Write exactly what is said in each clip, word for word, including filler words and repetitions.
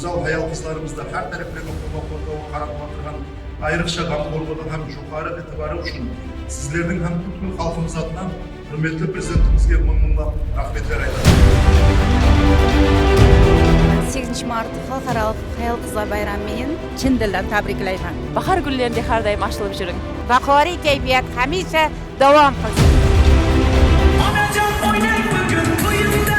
Gózzal hayal-qızlarımızdı hár tárepleme qollap-quwatlawǵa qaratıp atırǵan ayrıqsha ǵamxorlıǵı hám joqarı itibarı ushın sizlerdiń hám pútkil xalqımız atınan húrmetli Prezidentimizge mıń-mıńlap raxmetler aytaman. Segizinshi mart Xalıqaralıq hayal-qızlar bayramı menen chin dildan tábriklayman. Bahar gúllerindey hár dayım ashılıp júriń. Bahoriy kayfiyat hámiyshe dawam qılsın. Onajan oynay búgin toyımda.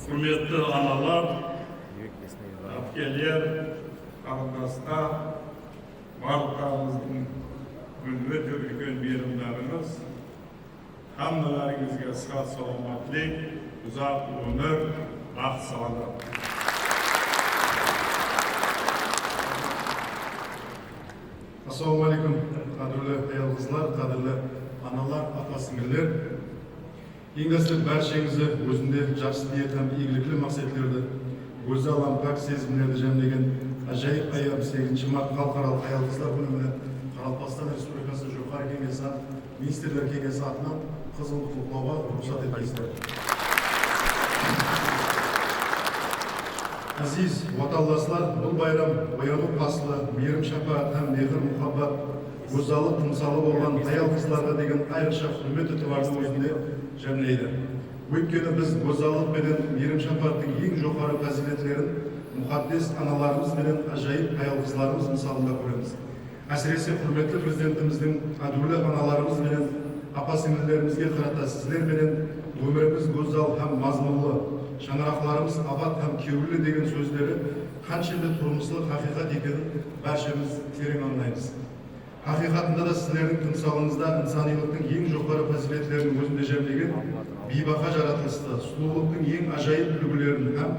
Húrmetli analar, ápkeler, qarındaslar, barlıqlarımızdıń óte úlken miyrimdarıńız, hámmelerińizge sıhhat-salamatlik, uzaq ómir, baxıt-saadát. Assalawma aleykum, qádirli hayal-qızlar, qádirli analar, apa-sińiller. Eń dáslep bársheńizdi ózinde jaqsı niyet hám iygilikli maqsetlerdi, gózzal hám pák sezimlerdi jámlegen ájayıp áyyam segizinshi mart Xalıqaralıq hayal-qızlar kúni menen Qaraqalpaqstan Respublikası Joqarı Keńesi hám Ministrler Keńesi atınan qızǵın qutlıqlawǵa ruxsat etesizler. Áziz watanlaslar, bul bayram oyanıw paslı, miyrim-shápáát hám mehir-muhabbat, gózzallıq tımsalı bolǵan hayal-qızlarǵa degen ayrıqsha húrmet-itibardı ózinde jámleydi. Óytkeni biz gózzallıq penen miyrim-shápááttiń eń joqarı pazıyletlerin muqaddes analarımız benen ájayıp hayal-qızlarımız mısalında kóremiz. Ásirese, húrmetli Prezidentimizdiń ádiwli analarımız benen apa-sińlilerimizge qarata sizler menen ómirimiz gózzal hám mazmunlı, shańaraqlarımız abat hám kewilli degen sózleri qanshelli turmıslıq haqıyqat ekenin bárshemiz tereń ańlaymız. Haqıyqatında da sizlerdiń tımsalıńızda insanıylıqtıń eń joqarı pazıyletlerin ózinde jámlegen biybaha jaratılıstı, sulıwlıqtıń eń ájayıp úlgilerin hám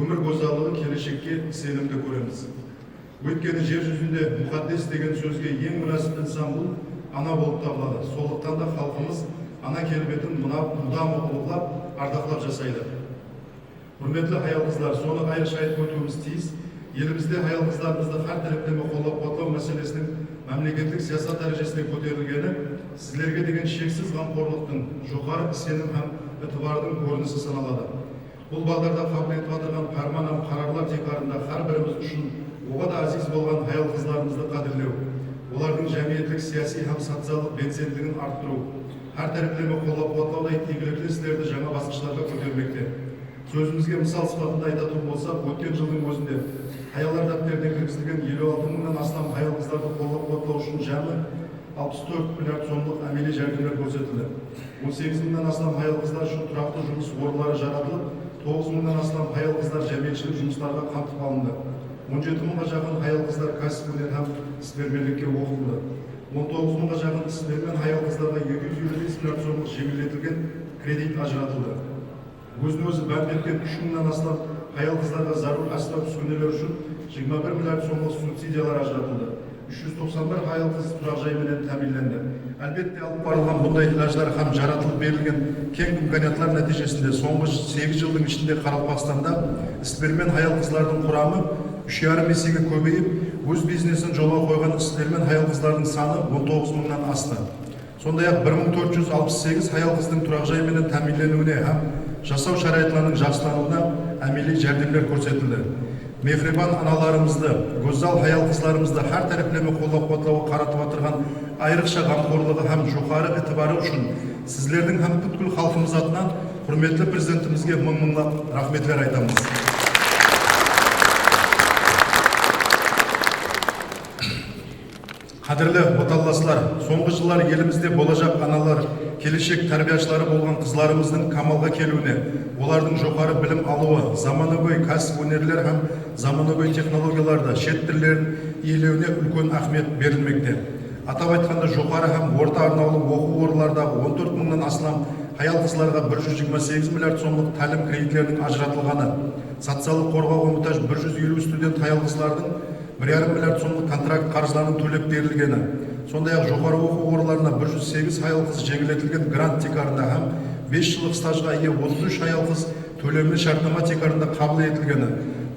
ómir gózzallıǵı keleshekke isenimdi kóremiz. Óytkeni jer júzinde muqaddes degen sózge eń múnásip insan bul ana bolıp tabıladı. Sonlıqtan da xalqımız ana kelbetin mına mudamı ulıǵlap, ardaqlap jasaydı. Húrmetli hayal-qızlar, sonı ayrıqsha aytıp ótiwimiz tiyis, elimizde hayal-qızlarımızdı hár tárepleme qollap-quwatlaw máselesiniń mámleketlik siyasat dárejesine kóterilgeni sizlerge degen sheksiz ǵamxorlıqtıń, joqarı isenim hám itibardıń kórinisi sanaladı. Bul baǵdarda qabıl etip atırǵan párman hám qararlar tiykarında hár birimiz ushın oǵada áziz bolǵan hayal-qızlarımızdı qádirlew, olardıń jámiyetlik, siyasiy hám sociallıq belsendiligin arttırıw, hár tárepleme qollap-quwatlawday iygilikli islerdi jańa basqıshlarǵa kótermekte. Sózimizge mısal sıpatında aytatuǵın bolsaq, ótken jıldıń ózinde hayallar dápterine kirgizilgen eliw altı mıńnan aslam hayal-qızlardı qollap-quwatlaw ushın jámi alpıs tórt milliard somlıq ámeliy járdemler kórsetildi. On segiz mıńnan aslam hayal-qızlar ushın turaqlı jumıs orınları jaratılıp, toǵız mıńnan aslam hayal-qızlar jámiyetshilik jumıslarǵa qamtıp alındı. On jeti mıńǵa jaqın hayal-qızlar kásip-óner hám isbilermenlikke oqıtıldı. On toǵız mıńǵa jaqın isbilermen hayal-qızlarǵa eki júz eliw bes milliard somlıq jeńilletilgen kredit ajıratıldı. Ózin-ózi bánt etken úsh mıńnan aslam hayal-qızlarǵa zárúr ásbap-úskeneler ushın jigirma bir milliard somlıq subsidiyalar ajıratıldı. Úsh júz toqsan bir hayal-qız turaq jay menen támiyinlendi. Álbette, alıp barılǵan bunday ilajlar hám jaratılıp berilgen keń imkaniyatlar nátiyjesinde sońǵı segiz jıldıń ishinde Qaraqalpaqstanda isbilermen hayal-qızlardıń quramı úsh jarım esege kóbeyip, óz biznesin jolǵa qoyǵan isbilermen hayal-qızlardıń sanı on toǵız mıńnan astı. Sonday-aq, bir mıń tórt júz alpıs segiz hayal-qızdıń turaq jay menen támiyinleniwine hám jasaw sharayatlarınıń jaqsılanıwına ámeliy járdemler kórsetildi. Mehriban analarımızdı, gózzal hayal-qızlarımızdı hár tárepleme qollap-quwatlawǵa qaratıp atırǵan ayrıqsha ǵamxorlıǵı hám joqarı itibarı ushın sizlerdiń hám pútkil xalqımız atınan húrmetli Prezidentimizge mıń-mıńlap raxmetler aytamız. Qádirli watanlaslar, sońǵı jıllar elimizde bolajaq analar, keleshek tárbiyashıları bolǵan qızlarımızdıń kamalǵa keliwine, olardıń joqarı bilim alıwı, zamanagóy kásip-ónerler hám zamanagóy texnologiyalardı, shet tillerin iyelewine úlken áhmiyet berilmekte. Atap aytqanda, joqarı hám orta arnawlı oqıw orınlardaǵı on tórt mıńnan aslam hayal-qızlarǵa bir júz jigirma segiz milliard somlıq tálim kreditleriniń ajıratılǵanı, sociallıq qorǵawǵa mutáj bir júz eliw student hayal-qızlardıń Bir yarım milliard somlıq kontrakt qarızlarınıń tólep berilgeni, sonday-aq, joqarı oqıw orınlarına bir júz segiz hayal-qız jeńilletilgen grant tiykarında hám bes jıllıq stajǵa iye otız úsh hayal-qız tólemli shártnama tiykarında qabıl etilgeni,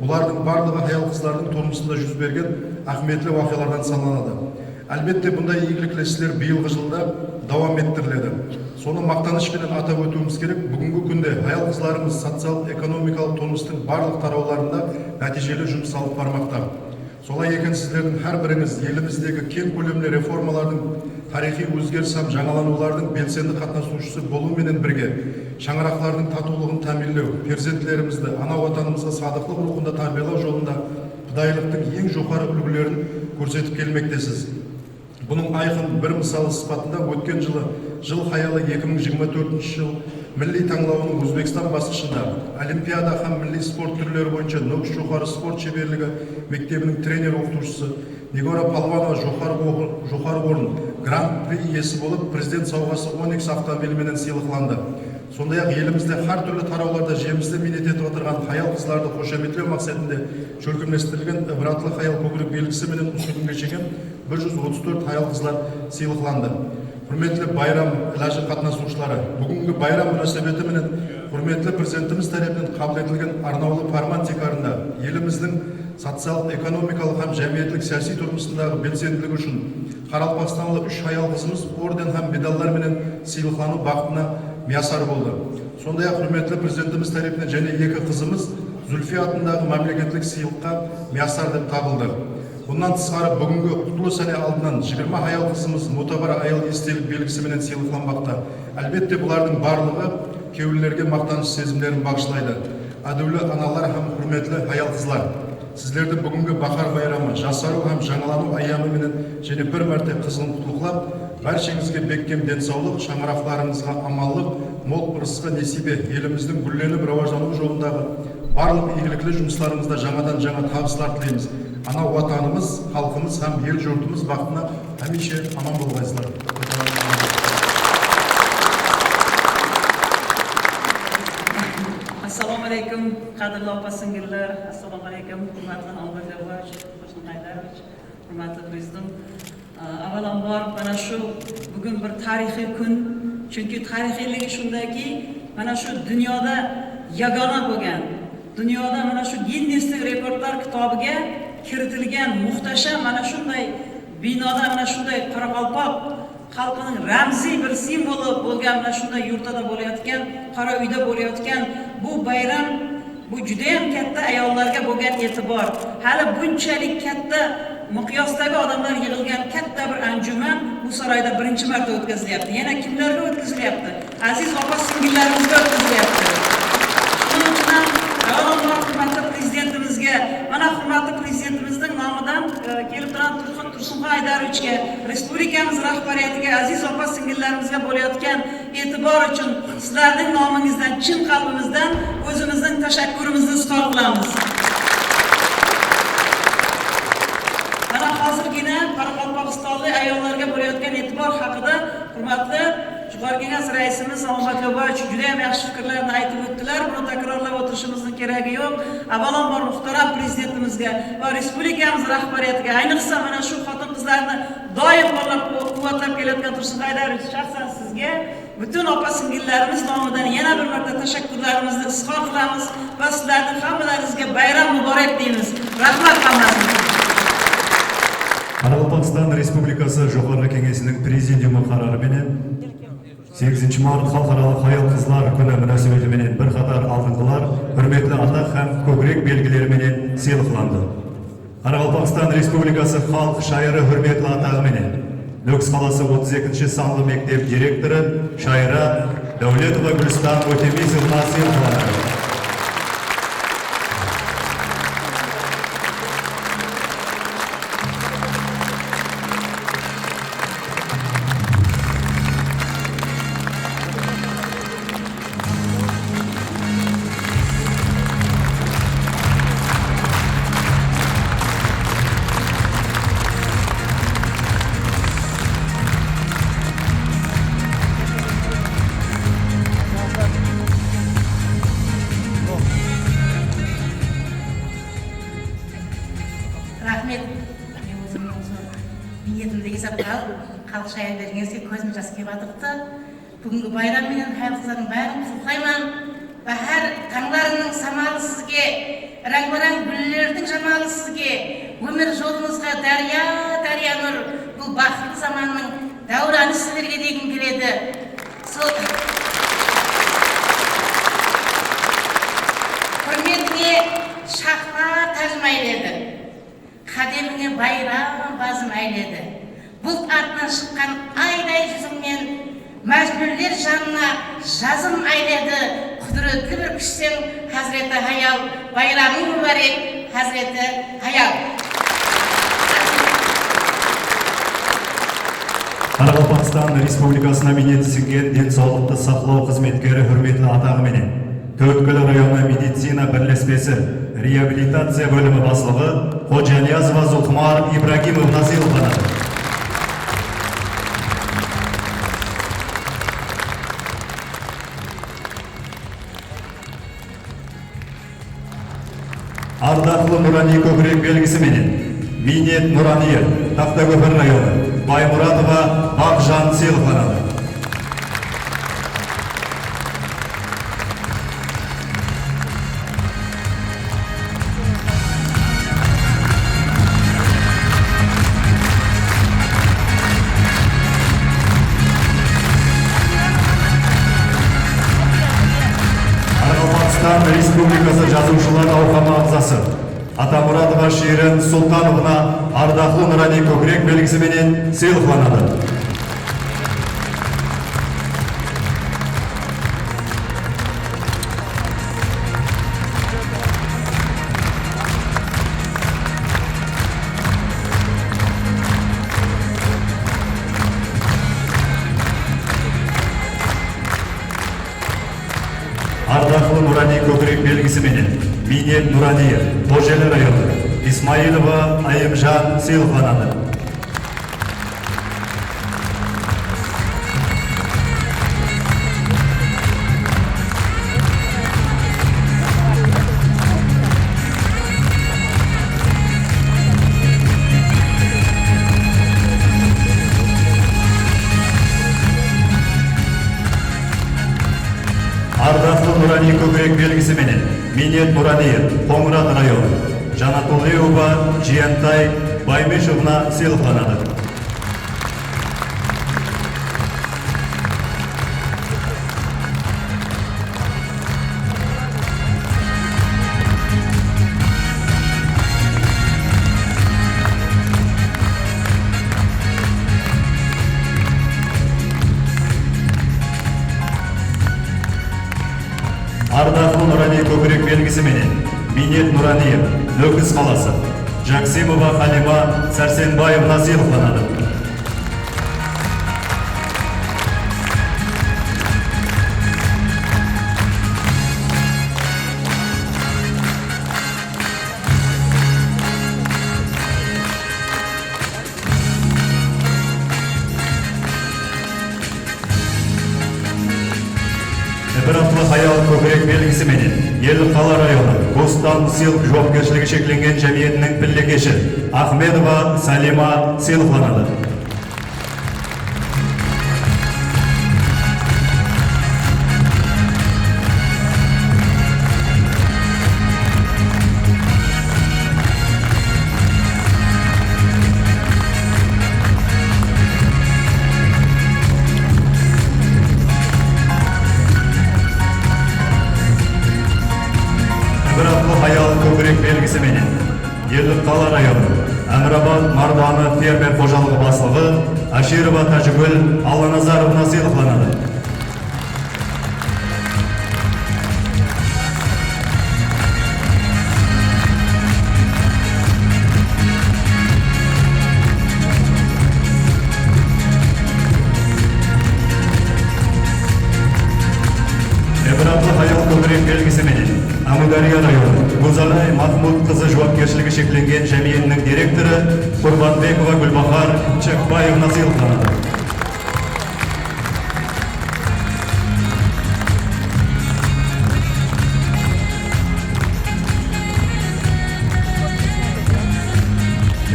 bulardıń barlıǵı hayal-qızlardıń turmısında júz bergen áhmiyetli waqıyalardan sanaladi. Álbette, bunday iygilikli isler bıyılǵı jılda dawam ettiriledi. Sonı maqtanısh penen atap ótiwimiz kerek, búgingi kúnde hayal-qızlarımız social-ekonomikalıq turmıstıń barlıq tarawlarında nátiyjeli jumıs alıp barmaqta. Solay eken, sizlerdiń hár birińiz elimizdegi keń kólemli reformalardıń, tariyxıy ózgeris hám jańalanıwlardıń belsendi qatnasıwshısı bolıw menen birge, shańaraqlardıń tatıwlıǵın támiyinlew, perzentlerimizdi ana Watanımızǵa sadıqlıq ruwxında tárbiyalaw jolında pidayılıqtıń eń joqarı úlgilerin kórsetip kelmektesiz. Bunıń ayqın bir mısalı sıpatında ótken jılı Jıl hayalı eki mıń jigirma tórtinshi jıl milliy tańlawınıń Ózbekstan basqıshında Olimpiada hám milliy sport túrleri boyınsha Nókis joqarı sport sheberligi mektebiniń trener-oqıtıwshısı Nigora Palwanova joqarı oqı-, joqarı orın, Gran-pri iyesi bolıp, Prezident sawǵası Onix avtomobili menen sıylıqlandı. Sonday-aq, elimizde hár túrli tarawlarda jemisli miynet etip atırǵan hayal-qızlardı xoshametlew maqsetinde shólkemlestirilgen Ibratlı hayal kókirek belgisi menen usı kúnge shekem bir júz otız tórt hayal-qızlar sıylıqlandı. Húrmetli bayram ilajı qatnasıwshıları, búgingi bayram múnásibeti menen húrmetli Prezidentimiz tárepinen qabıl etilgen arnawlı párman tiykarında elimizdiń social-ekonomikalıq hám jámiyetlik-siyasiy turmısındaǵı belsendiligi ushın qaraqalpaqstanlı úsh hayal-qızımız orden hám medallar menen sıylıqlanıw baxtına miyasar boldı. Sonday-aq, húrmetli Prezidentimiz tárepinen jáne eki qızımız Zulfiya atındaǵı mámleketlik sıylıqqa miyasar dep tabıldı. Bunnan tısqarı, búgingi qutlı sáne aldınan jigirma hayal-qızımız Mutabar ayal estelik belgisi menen sıylıqlanbaqta. Álbette, bulardıń barlıǵı kewillerge maqtanısh sezimlerin baǵıshlaydı. Ádiwli analar hám húrmetli hayal-qızlar! Sizlerdi búgingi Bahar bayramı, jasarıw hám jańalanıw áyyamı menen jáne bir márte qızǵın qutlıqlap, bársheńizge bekkem densawlıq, shańaraqlarıńızǵa amanlıq, mol ırısqı, nesiybe, elimizdiń gúllenip rawajlanıwı jolındaǵı barlıq iygilikli jumıslarıńızda jańadan-jańa tabıslar tileymiz. Ana Watanımız, xalqımız hám el-jurtımız baxtına hámiyshe aman bolǵaysızlar. Assalawma áleykum, qádirli opa-sińiller. Assalawma áleykum, húrmetli Almazabaj Tursunhaydarovich, húrmetli Prezident. Á, avalanbor, mana shu búgin bir tariyxıy kún. Chunki tariyxıyligi shundayki, mana shu dúnyoda yagona bo'lgan, dúnyoda mana shu Ginnesslik rekordlar kitobiga kiritilgan muhtasham mana shunday binoda, mana shunday qoraqalpoq xalqiniń ramziy bir simvoli bo'lgan mana shunday yurtada bo'layotgan, qora uyda bo'layotgan bu bayram, bu judayam katta ayollarga bo'lgan e'tibor. Hali bunchalik katta miqyosdagi odamlar yig'ilgan katta bir anjuman bu saroyda birinchi marta o'tkazilyapti. Yana kimlarga o'tkazilyapti? Aziz opa-sińgillarimizga o'tkazilyapti. Shuning uchun ham avvalambor hurmatli Prezidentimizga, mana, hurmatli Prezidentimizning nomidan, e, kelib turgan Tursun, Tursunxon Haydarovichga, respublikamiz rahbariyatiga, aziz opa-sińgillarimizga bo'layotgan e'tibor uchun sizlarning nomingizdan chin qalbimizdan o'zimizning tashakkurimizni izhor qilamiz. Mana, hozirgina qoraqalpog'istonlik ayollarga bo'layotgan e'tibor haqida hurmatli Jo'qorg'i Kengash raisimiz Salom Matluboevich juda ham yaxshi fikrlarni aytib o'tdilar. Buni takrorlab o'tirishimizni keragi yo'q. Avvalambor muhtaram Prezidentimizga va respublikamiz rahbariyatiga, ayniqsa, mana shu xotin-qizlarni doim qo'llab-quvvatlab kelayotgan Tursun Haydarovich, shaxsan sizga butun opa-singillarimiz nomidan yana bir marta tashakkurlarimizni izhor qilamiz va sizlarni hammalaringizga bayram muborak deymiz. Rahmat hammasingizga. Qoraqalpog'iston Respublikasi Jo'qorg'i Kengesinining Prezidiumi qarori menen segizinchi mart Xalqaralıq hayal-qızlar kúni múnásibeti menen bir qatar aldınǵılar húrmetli ataq hám kókirek belgileri menen sıylıqlandı. Qaraqalpaqstan Respublikası xalıq shayırı húrmetli ataǵı menen Nókis qalası otız ekinshi sanlı mektep direktorı, shayıra Dáwletova Gúlistan Ótemesovna sıylıqlandı. Xalıq shayır bergenińizge kózim jas kelip atırıptı. Búgingi bayram menen hár qızlardıń bárin qutlıqlayman. Báhár tańlarınıń samalı sizge, ráń-báráń gúllerdiń jamalı sizge, ómir jolıńızǵa dárya, dárya nur, bul baxıtlı zamannıń dáwranı sizlerge degim keledi. Sol húrmetińe shaqla tájim áyledi. Qádemińe bayram bazım áyledi. Bult artınan shıqqan ayday júzińnen májnúnler janına jazım áyledi. Qúdiretli bir kúshseń, Házireti hayal, bayramıń múbárek, Házireti hayal. Qaraqalpaqstan Respublikasına miyneti sińgen densawlıqtı saqlaw xızmetkeri húrmetli ataǵı menen Tórtkúl rayonı medicina birlespesi reabilitaciya bólimi baslıǵı Xojaniyazova Zulxumar Ibragimovna sıylıqlanadı. Ardaqlı nuraniy kókirek belgisi menen miynet nuranıyı, Taxtakópir rayonı, Baymuratova Baǵjan sıylıqlanadı. Qaraqalpaqstan Respublikası Jazıwshılar Awqamı aǵzası Atamuratova Shiyrin Sultanovna ardaqlı nuraniy kókirek belgisi menen sıylıqlanadı. Ardaqlı nuraniy kókirek belgisi menen miynet nuranıyı, Xojeli rayonı, Ismailova Ayımjan sıylıqlanadı. Ardaqlı nuraniy kókirek belgisi menen miynet nuranıyı, Qońırat rayonı, Janatulliyeva Jiyentay Baymishovna sıylıqlanadı. Ardaqlı nuraniy kókirek belgisi menen miynet nuranıyı, Nókis qalası, Jaksimova Halima Sársenbaevna sıylıqlanadı. Ibratlı hayal kókirek belgisi menen Ellikqala rayonı, Bostan Silk juwapkershiligi sheklengen jámiyetiniń pillekeshi Axmedova Salima sıylıqlanadı. Ibratlı hayal kókirek belgisi menen Ellikqala rayonı, Ámirabad Mardanı fermer xojalıǵı baslıǵı Ashirova Tájigúl Allanazarovna sıylıqlanadı. Ibratlı hayal kókirek belgisi menen Ámiwdárya rayonı, Gózaray Mahmud qızı juwapkershiligi sheklengen jámiyetiniń direktorı Qurbanbekova Gúlbahar Chakbaevna sıylıqlanadı.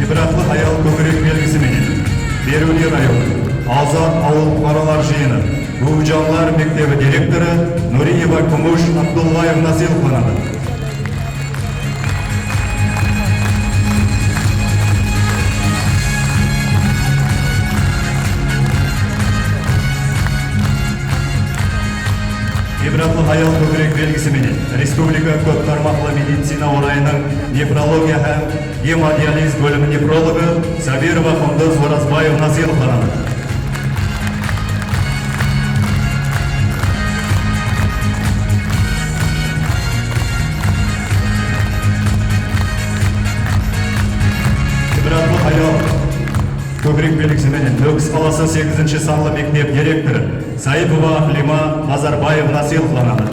Ibratlı hayal kókirek belgisi menen Beruniy rayonı, Awzat awıl puqaralar jıyını, Gúwjanlar mektebi direktorı Nuriyeva Kúmish Abdullaevna sıylıqlanadı. Ibratlı hayal kókirek belgisi menen respublika kóp tarmaqlı medicina orayınıń nefrologiya hám gemodializ bólimi nefrologı Sabirova Qundız Orazbaevna sıylıqlanadı. Ibratlı hayal kókirek belgisi menen Nókis qalası segizinshi sanlı mektep direktorı Saipova Aqlima Bazarbaevna sıylıqlanadı.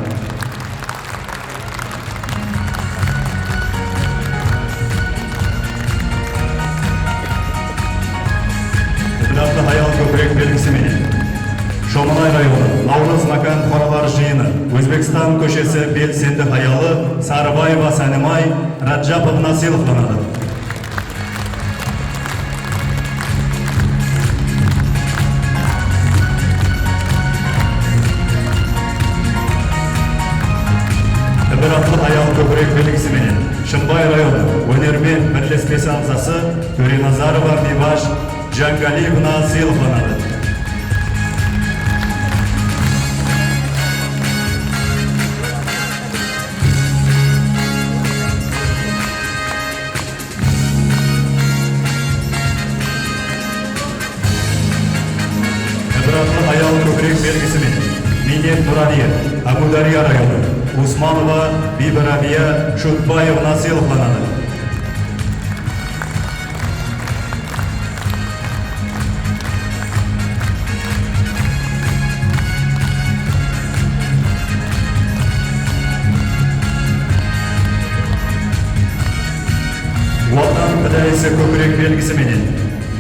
Ibratlı hayal kókirek belgisi menen Shomalay rayonı, Nawrız mákan puqaralar jıyını, Ózbekstan kóshesi belsendi hayalı Sarıbaeva Sánimay Radjapovna sıylıqlanadı. Ibratlı hayal kókirek belgisi menen Shımbay rayonı ónermen birlespesi aǵzası Tórenazarova Biybash Jangaliyevna sıylıqlanadı. Ibratlı hayal kókirek belgisi menen Miynet Nuraliyev, Ámiwdárya rayonı, Usmanova Biybi Rabiya Shutbaevna sıylıqlanadı. Watan pidayisi kókirek belgisi menen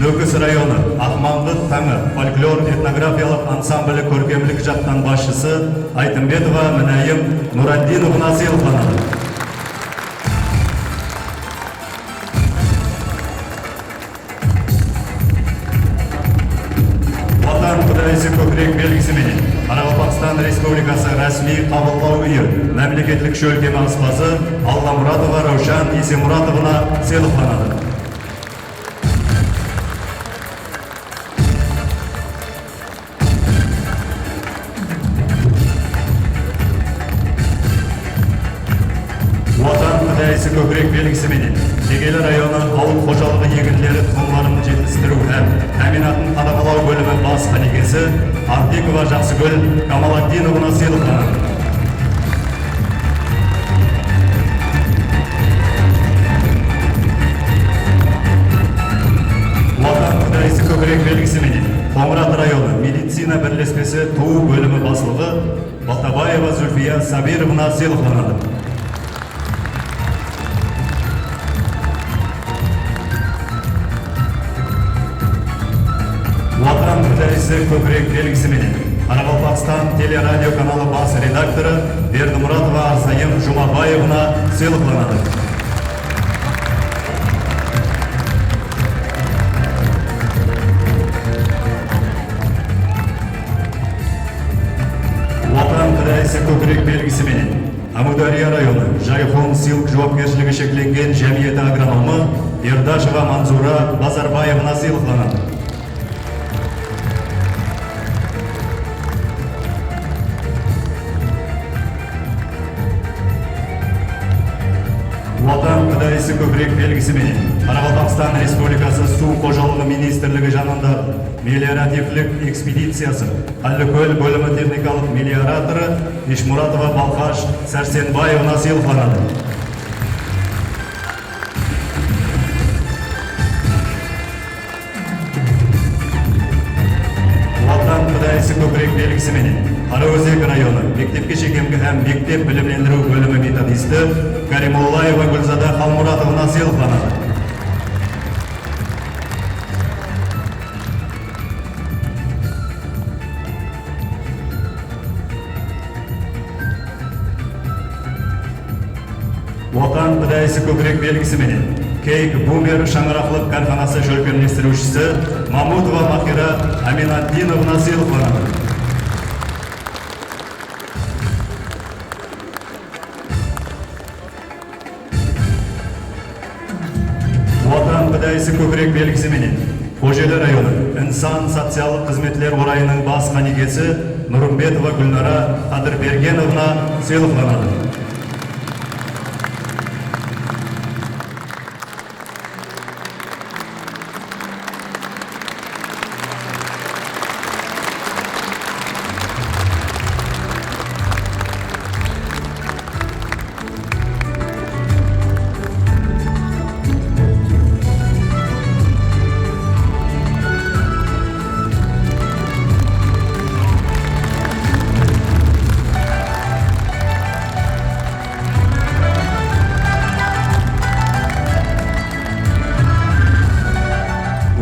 Nókis rayonı Aqmańǵıt tańı folklor-etnografiyalıq ansambli kórkemlik jaqtan basshısı Aytımbetova Minayım Nuratdinovna sıylıqlanadı. Watan pidayisi kókirek belgisi menen Qaraqalpaqstan Respublikası rásmiy qabıllaw úyi mámleketlik shólkemi aspazı Allamuratova Rawshan Esemuratovna sıylıqlanadı. Watan pidayisi kókirek belgisi menen Tegeli rayonı awıl xojalıǵı eginleri tuqımların jetistiriw hám támiynatın qadaǵalaw bólimi bas qálegesi Artekova Jaqsıgúl Kamalatdinovna sıylıqlanadı. Watan pidayisi kókirek belgisi menen Qońırat rayonı medicina birlespesi tuwıw bólimi baslıǵı Batabaeva Zulfiya Sabirovna sıylıqlanadı. Watan pidayisi kókirek belgisi menen Qaraqalpaqstan teleradio kanalı bas redaktorı Berdimuratova Arsayım Jumabaevna sıylıqlanadı. Watan pidayisi kókirek belgisi menen Ámiwdárya rayonı Jayxun Silk juwapkershiligi sheklengen jámiyeti agronomı Erdasheva Manzura Bazarbaevna sıylıqlanadı. Watan pidayisi kókirek belgisi menen Qaraqalpaqstan Respublikası Suw xojalıǵı ministrligi janındaǵı meliorativlik ekspediciyası Qállikól bólimi texnikalıq melioratorı Eshmuratova Balqash Sársenbaevna sıylıqlanadı. Watan pidayisi kókirek belgisi menen Qaraózek rayonı mektepke shekemgi hám mektep bilimlendiriw bólimi metodisti Karimullaeva Gúlzada Xalmuratovna sıylıqlanadı. Watan pidayisi kókirek belgisi menen Cake Boomer shańaraqlıq kárxanası shólkemlestiriwshisi Mamutova Mahira Aminatdinovna sıylıqlanadı. Watan pidayısı kókirek belgisi menen Xojeli rayonı insan sociallıq xızmetler orayınıń bas qánigesi Nurımbetova Gúlnara Qádirbergenovna sıylıqlanadı.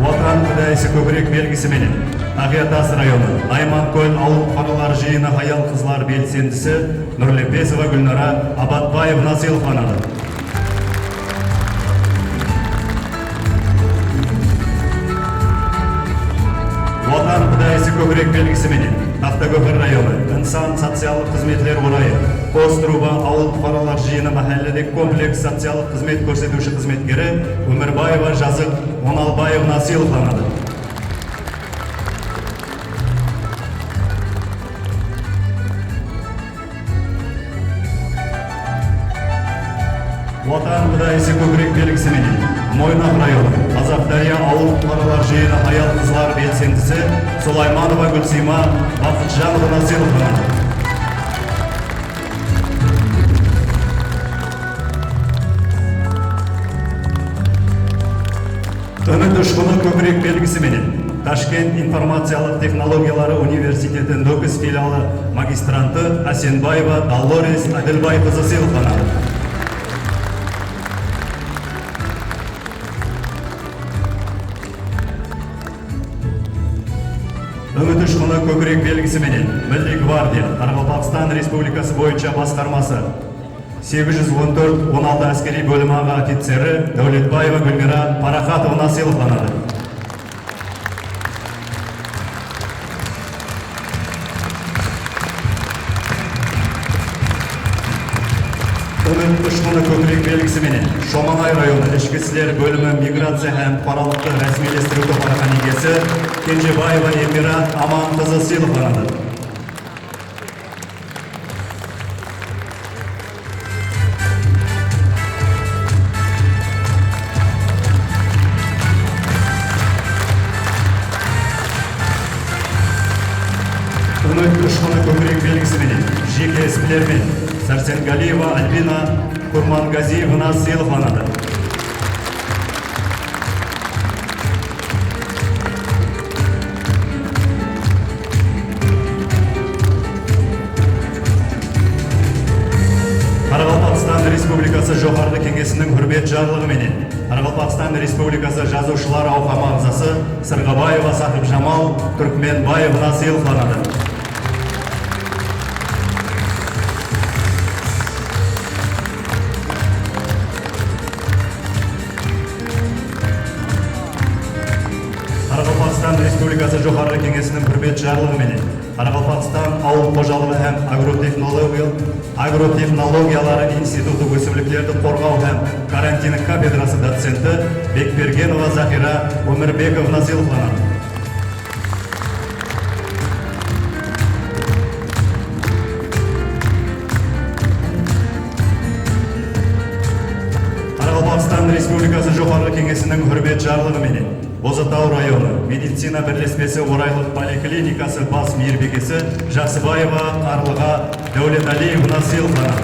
Watan pidayısı kókirek belgisi menen Taqıyatas rayonı Aymankól awıl puqaralar jıyını hayal-qızlar belsendisi Nurlepesova Gúlnara Abatbaevna sıylıqlanadı. Watan pidayısı kókirek belgisi menen Taxtakópir rayonı insan sociallıq xızmetler orayı Qos Truba awıl puqaralar jıyını máhálledegi kompleks sociallıq xızmet kórsetiwshi xızmetkeri Ómirbaeva Jazıq Onalbaevna sıylıqlanadı. Watan pidayısı kókirek belgisi menen Moynaq rayonı Qazaqdárya awıl puqaralar jıyını hayal-qızlar belsendisi Sulaymanova Gúlsıyma Baxıtjanovna sıylıqlanadı. Úmit ushqını kókirek belgisi menen Tashkent informaciyalıq texnologiyaları universiteti Nókis filialı magistrantı Ásenbaeva Dolores Ádilbay qızı sıylıqlanadı. Úmit ushqını kókirek belgisi menen Milliy gvardiya Qaraqalpaqstan Respublikası boyınsha basqarması segiz júz on tórt on altı áskeriy bólimi aǵa ofitseri Dáwletbaeva Gúlmira Paraxatovna sıylıqlanadı. Úmit ushqını kókirek belgisi menen Shomańay rayonı Ishki isler bólimi migraciya hám puqaralıqtı rásmiylestiriw toparı qánigesi Kenjebaeva Elmira Aman qızı sıylıqlanadı. Úmit ushqını kókirek belgisi menen jeke isbilermen Sársengaliyeva Albina Kurmangazievna sıylıqlanadı. Qaraqalpaqstan Respublikası Joqarǵı Keńesiniń húrmet jarlıǵı menen Qaraqalpaqstan Respublikası Jazıwshılar Awqamı aǵzası Sırǵabaeva Saqıpjamal Túrkmenbaevna sıylıqlanadı. Qaraqalpaqstan Respublikası Joqarǵı Keńesiniń húrmet jarlıǵı menen Qaraqalpaqstan Awıl xojalıǵı hám agrotexnologiya-, agrotexnologiyaları institutı ósimliklerdi qorǵaw hám karantin kafedrası docenti Bekbergenova Zahira Ómirbekovna sıylıqlanadı. Qaraqalpaqstan Respublikası Joqarǵı Keńesiniń húrmet jarlıǵı menen Bozataw rayonı Medicina birlespesi oraylıq poliklinikası bas miyirbekesi Jaqsıbaeva Qarlıǵa Dáwletalievna sıylıqlanadı.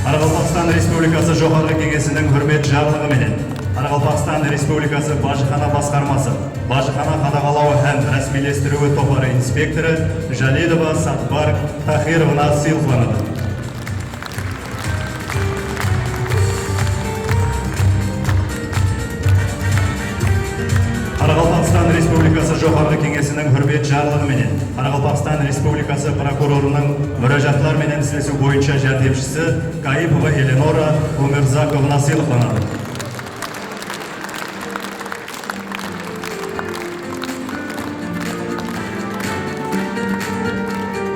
Qaraqalpaqstan Respublikası Joqarǵı Keńesiniń húrmet jarlıǵı menen Qaraqalpaqstan Respublikası Bajıxana basqarması Bajıxana qadaǵalawı hám rásmiylestiriwi toparı inspektorı Jalilova Satbar Taxirovna sıylıqlanadı. Qaraqalpaqstan Respublikası Respublikası Joqarǵı Keńesiniń húrmet jarlıǵı menen Qaraqalpaqstan Respublikası prokurorınıń múrájatlar menen islesiw boyınsha járdemshisi Kaipova Eleonora Ómirzakovna sıylıqlanadı.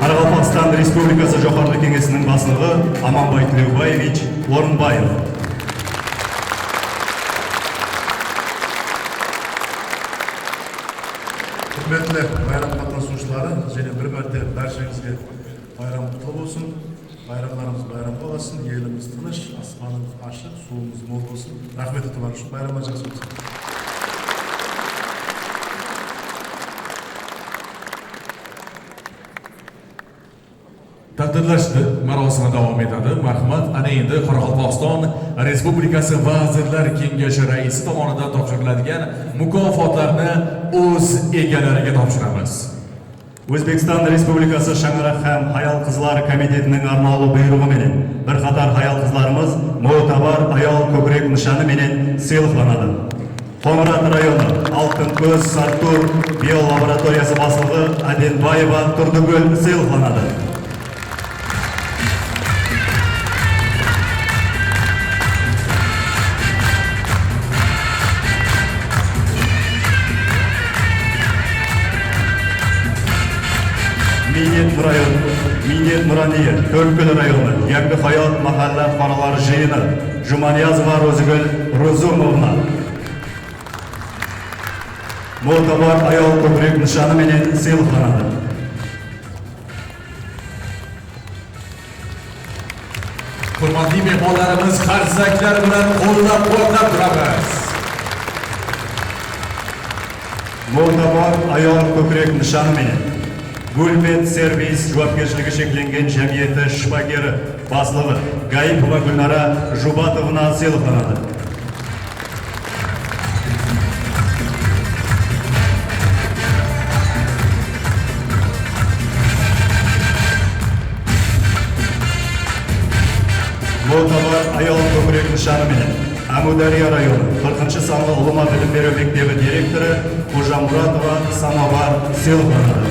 Qaraqalpaqstan Respublikası Joqarǵı Keńesiniń Baslıǵı Amanbay Tilewbaevich Orınbaev. Húrmetli bayram qatnasıwshıları, jáne bir márte bársheńizge bayram qutlı bolsın. Bayramlarımız bayramǵa ulasın, elimiz tınısh, aspanımız ashıq, suwımız mol bolsın. Raxmet, itibar ushın. Bayramlar jaqsı bolsın. Taqdirlash marosimi davom etadi. Marhamat, ana endi Qoraqalpog'iston Respublikasi Vazirlar Kengashi raisi tomonidan topshiriladigan mukofotlarni o'z egalariga topshiramiz. Ózbekstan Respublikası Shańaraq hám hayal-qızlar komitetiniń arnawlı buyrıǵı menen bir qatar hayal-qızlarımız mo'tabar ayol kókirek nıshanı menen sıylıqlanadı. Qońırat rayonı Altın kóz Sartur biolaboratoriyası baslıǵı Adenbaeva Turdıgúl sıylıqlanadı. Miynet Nurayon, Miynet Nuraniye, Tórtkúl rayonı, Yangi Hayot mahalla fuqaralar jıyını, Jumaniyazova Rozigúl Ruzumovna. Mo'tabar ayol kókirek nıshanı menen sıylıqlanadı. Hurmatli mehmonlarimiz, qarsaklar bilan qo'llab-quvvatlab turamiz. Mo'tabar ayol kókirek nıshanı menen Gulmed Servis juwapkershiligi sheklengen jámiyeti shıpakeri, baslıǵı Gaipova Gúlnara Jubatovna sıylıqlanadı. Mo'tabar ayol kókirek nıshanı menen Ámiwdárya rayonı qırqınshı sanlı ulıwma bilim beriw mektebi direktorı Xojamuratova Samovar sıylıqlanadı.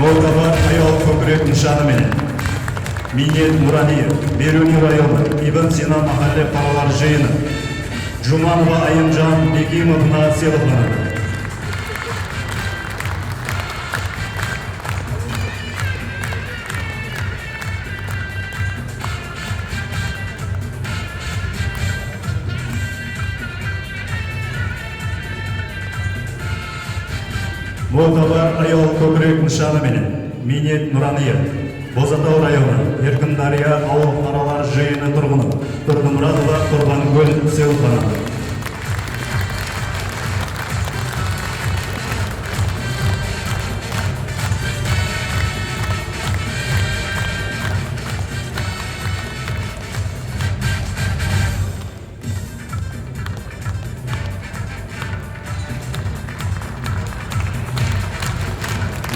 Mo'tabar ayol kókirek nıshanı menen Miynet Nuraniyev, Beruniy rayonı, Ibn Sino mahálle fuqaralar jıyını, Jumanova Ayımjan Begimovna sıylıqlanadı. Mo'tabar ayol kókirek nıshanı menen Miynet Nuraniyev, Bozataw rayonı, Erkin Dárya awıl fuqaralar jıyını turǵını Turdımuratova Qurbangúl sıylıqlanadı.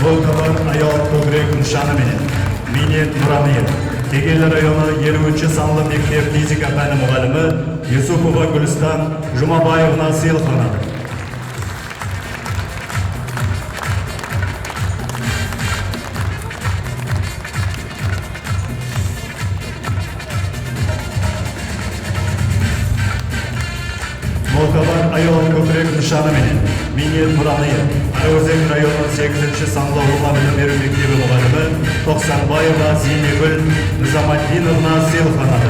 Mo'tabar ayol kókirek nıshanı menen Miynet Nuraniyev, Tegel rayonı, eliwinshi sanlı mektep fizika páni muǵallimi Yusupova Gúlistan Jumabaevna sıylıqlanadı. Mo'tabar ayol kókirek nıshanı menen Miynet Nuraniyev, Qaraózek rayonı, segizinshi sanlı ulıwma bilim beriw mektebi muǵallimi Toqsanbaeva Ziynegúl Nizamatdinovna sıylıqlanadı.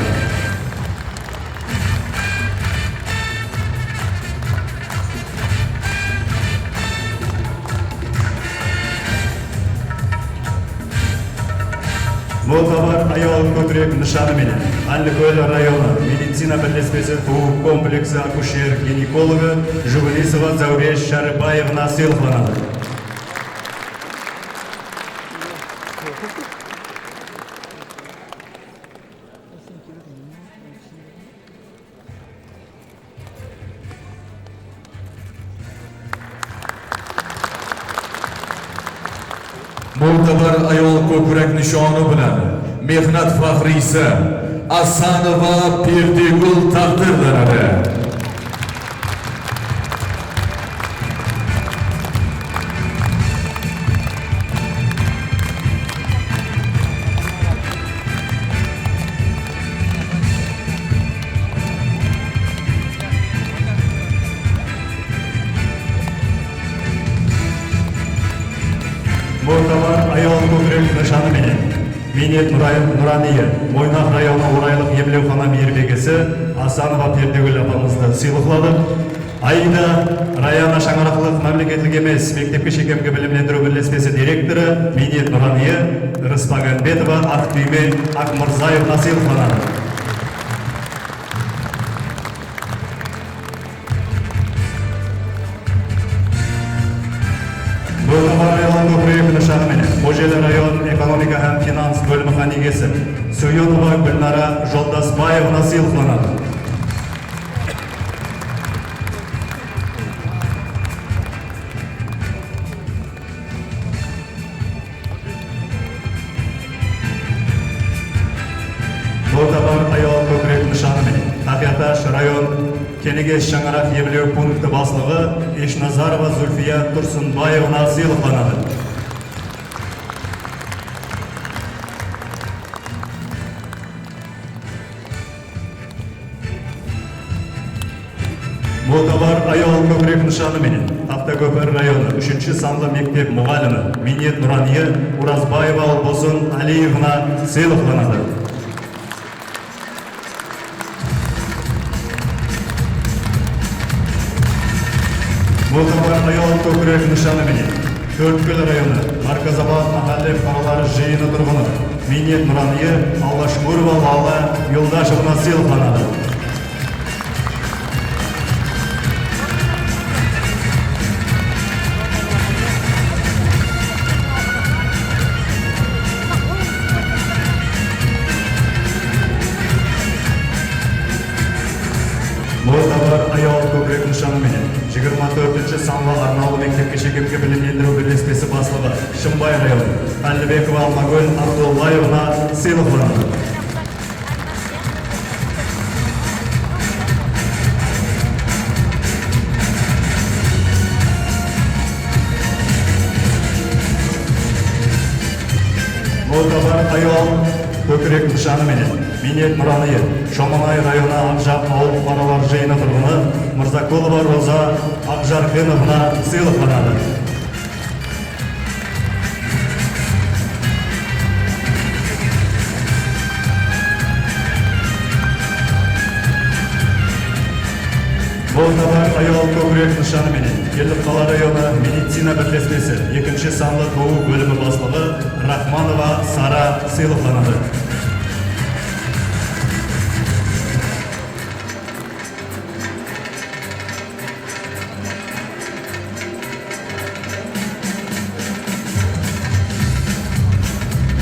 Mo'tabar ayol kókirek nıshanı menen Qanlikól rayonı medicina birlespesi quwıw kompleksi akusher-ginekologı Jugunisova Záwre Sháripbaevna sıylıqlanadı. Mo'tabar ayol kókirek nıshonı bilan Mehnat faxriysi Asanova Perdegúl taqdirlanadı. Motabar ayol kókirek nıshanı menen Miynet Nuray-, Nuranıya, Moynaq rayonı oraylıq emlewxana miyirbegesi Asanova Perdegúl apamızdı sıylıqladı. Aida Rayana shańaraqlıq mámleketlik emes, mektepke shekemgi bilimlendiriw birlespesi direktorı Miynet Nuranıya Rıspámbetova Aqtúyme Aqmırzaevna sıylıqlanadı. Motabar ayol kókirek nıshanı menen Xojeli rayon ekonomika hám finans bólimi qánigesi Suyonova Gúlnara Joldasbaevna sıylıqlanadı. Motabar ayol kókirek nıshanı menen Taqıyatash rayon Kenegesh shańaraq emlew punktı baslıǵı Eshnazarova Zulfiya Tursınbaevna sıylıqlanadı. Motabar ayol kókirek nıshanı menen Taxtakópir rayonı úshinshi sanlı mektep muǵallimi Miynet Nuranıya Urazbaeva Ulbosın Alievna sıylıqlanadı. Motabar ayol kókirek nıshanı menen Tórtkúl rayonı Markazabad máhálle puqaraları jıyını turǵını Miynet Nuranıya Allashkurova Lala Yuldashevna sıylıqlanadı. Motabar ayol kókirek nıshanı menen jigirma tórtinshi sanlı arnawlı mektepke shekemgi bilimlendiriw birlespesi baslıǵı Shımbay rayonı Hállibekova Almagúl Abdullaevna sıylıqlanadı. Motabar ayol kókirek nıshanı menen Miynet Nuranıya Shomanay rayonı Aqjaq awıl puqaralar jıyını turǵını Mırzakulova Roza Aqjarqınovna sıylıqlanadı. Motabar ayol kókirek nıshanı menen Ellikqala rayonı medicina birlespesi ekinshi sanlı tuwıw bólimi baslıǵı Raxmanova Sara sıylıqlanadı.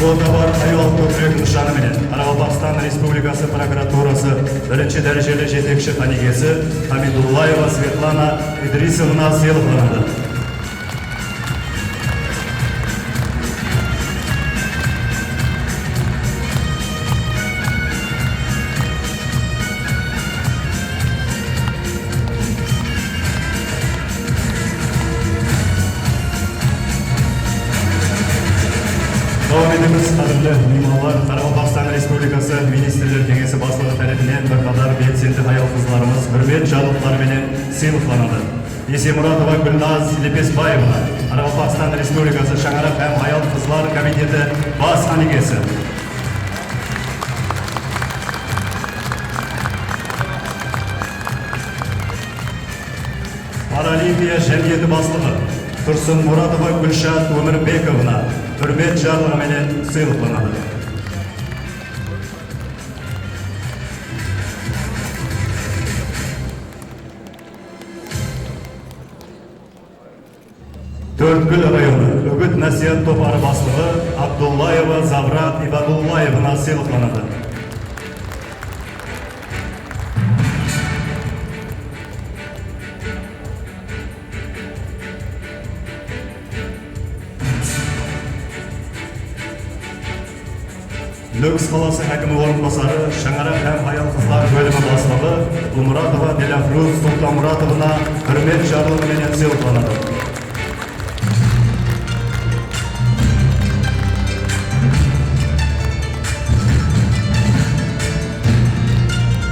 Motabar ayol kókirek nıshanı menen Qaraqalpaqstan Respublikası prokuraturası birinshi dárejeli jetekshi qánigesi Hamidullayeva Svetlana Idrisovna sıylıqlanadı. Dawam etemiz, qádirli miymanlar. Qaraqalpaqstan Respublikası Ministrler Keńesi Baslıǵı tárepinen bir qatar belsendi hayal-qızlarımız húrmet jarlıqları menen sıylıqlanadı. Esemuratova Gúlnaz Lepesbaevna, Qaraqalpaqstan Respublikası Shańaraq hám hayal-qızlar komiteti bas qánigesi. Paralimpiya jámiyeti baslıǵı Tursınmuratova Gúlshat Ómirbekovna húrmet jarlıǵı menen sıylıqlanadı. Tórtkúl rayonı úgit-násiyat toparı baslıǵı Abdullayeva Zabra Ibadullayevna sıylıqlanadı. Nókis qalası hákimi orınbasarı, shańaraq hám hayal-qızlar bólimi baslıǵı Umratova Dilafruz Sultanmuratovna húrmet jarlıǵı menen sıylıqlanadı.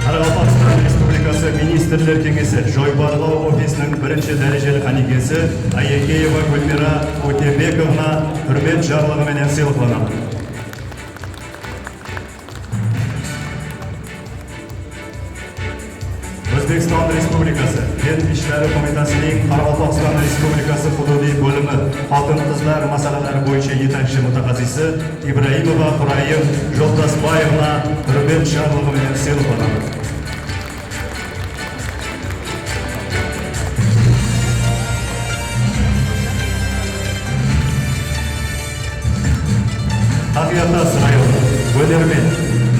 Qaraqalpaqstan Respublikası Ministrler Keńesi joybarlaw ofisiniń birinshi dárejeli qánigesi Ayakeyeva Gúlmira Ótebekovna húrmet jarlıǵı menen sıylıqlanadı. Ózbekstan Respublikası Din ishleri qo'mitasiniń Qaraqalpaqstan Respublikası hududiy bólimi xotin-qizlar masalaları boyınsha yetakshi mutaxassisi Ibraimova Qurayım Joltasbaevna húrmet jarlıǵı menen sıylıqlanadı. Taqıyatas rayonı, ónermen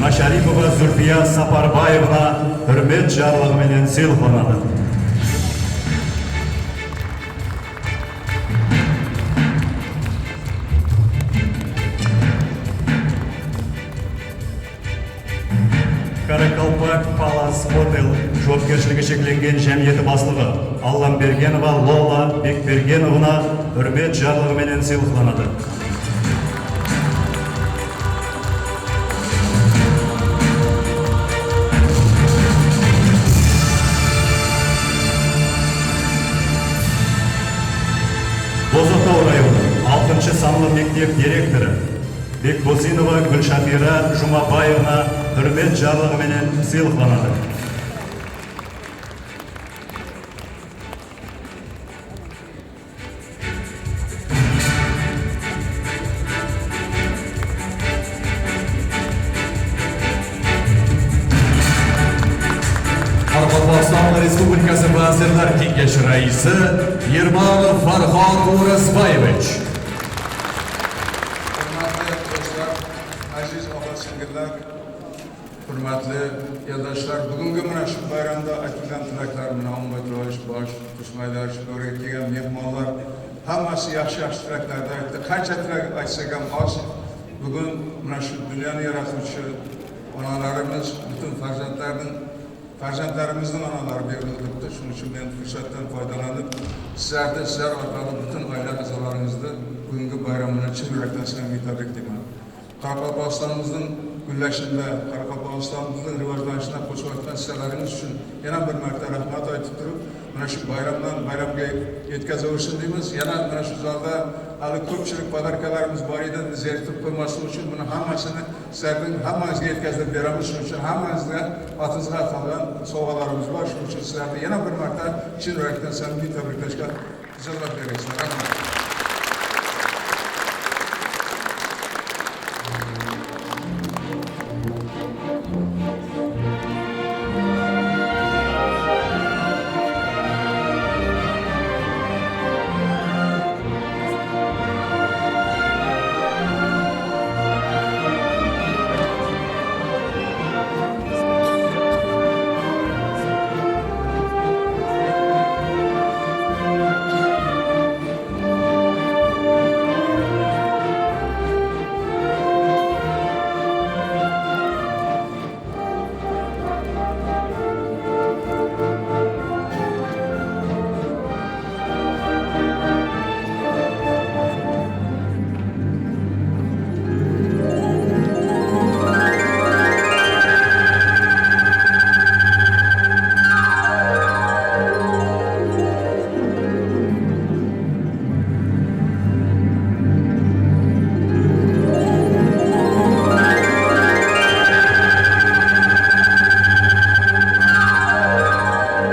Masharipova Zulfiya Saparbaevna húrmet jarlıǵı menen sıylıqlanadı. Karakalpak Palace Hotel juwapkershiligi sheklengen jámiyeti baslıǵı Allambergenova Lola Bekbergenovna húrmet jarlıǵı menen sıylıqlanadı. Bozataw rayonı altınshı sanlı mektep direktorı Bekbozinova Gúlshaxira Jumabaevna húrmet jarlıǵı menen sıylıqlanadı. Qaraqalpaqstan Respublikası Vazirlar Keńeshi raisi Ermanov Farhod O'rozboyevich. Hurmatli yurtdoshlar, aziz opa-singillar, hurmatli eldoshlar, bugungi mana shu bayramda aytilgan tilaklar, mına Ombay Turayevich bosh qushmaylar, shu joyga kelgan mehmonlar, hammasi yaxshi-yaxshi tilaklarni aytdi. Qancha tilak aytsak ham oz. Bugun mana shu dunyoni yaratuvchi onalarimiz, butun farzandlarning, farzandlarimizning onalari berilib turibdi. Shuning uchun men fursatdan foydalanib, sizlarni, sizlar orqali butun oila a'zolaringizni bugungi bayram bilan chin yurakdan samimiy tabriklayman. Qoraqalpog'istonimizning gullashida, Qoraqalpog'istonimizning rivojlanishida qo'shayotgan hissalaringiz uchun yana bir marta rahmat aytib turib, mana shu bayramdan bayramga yetkazib o'tsin deymiz. Yana mana shu zalda hali ko'pchilik podarkalarimiz bor edi, zeriktirib qo'ymaslik uchun buni hammasini sizlarning hammangizga yetkazib beramiz. Shuning uchun hammangizga otingizga atalgan sovg'alarimiz bor. Shuning uchun sizlarni yana bir marta chin yurakdan samimiy tabriklashga ijozat berasizlar. Rahmat.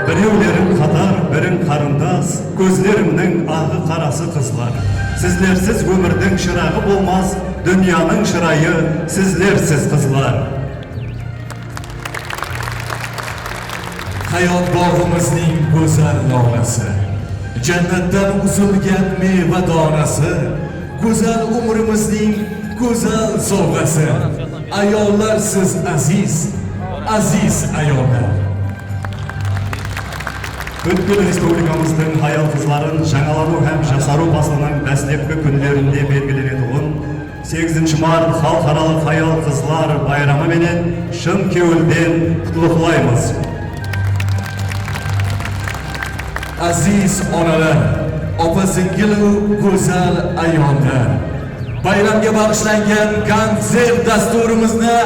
Birewleriń qatar, biriń qarındas, kózlerimniń aǵı-qarası qızlar. Sizlersiz ómirdiń shıraǵı bolmas, dúnyanıń shırayı sizlersiz, qızlar. Hayot bog'imizning go'zal nolasi, jannatdan uzilgan meva donasi, go'zal umrimizning go'zal sovg'asi. Ayollar siz aziz, aziz ayollar. Pútkil respublikamızdıń hayal-qızların jańalanıw hám jasarıw faslınıń dáslepki kúnlerinde belgilenetuǵın Segizinshi mart Xalıqaralıq hayal-qızlar bayramı menen shın kewilden qutlıqlaymız. Aziz onalar, opa-singil gózzal ayollar, bayramga bag'ishlangan koncert dasturimizni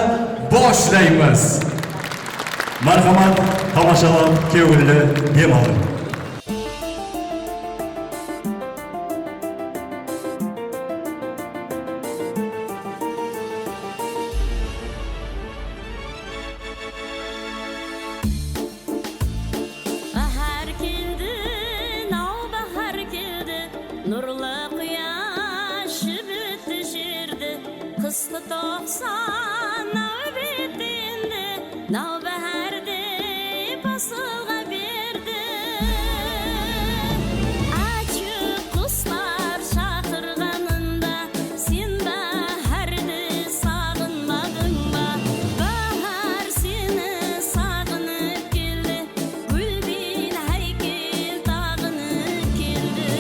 boshlaymız. Marhamat, tomashalab, kewilli dem alıń. Báhár keldi, nawbáhár keldi, nurlı quyash jibitdi jerdi. Qısqı toqsan náwbetlendi, nawbáhár de pasılǵa berdi. Ájik quslar shaqırǵanında, sen báhárdi saǵınbadıń ba? Báhár seni saǵınıp keldi, gúlden háykel taǵınıp keldi.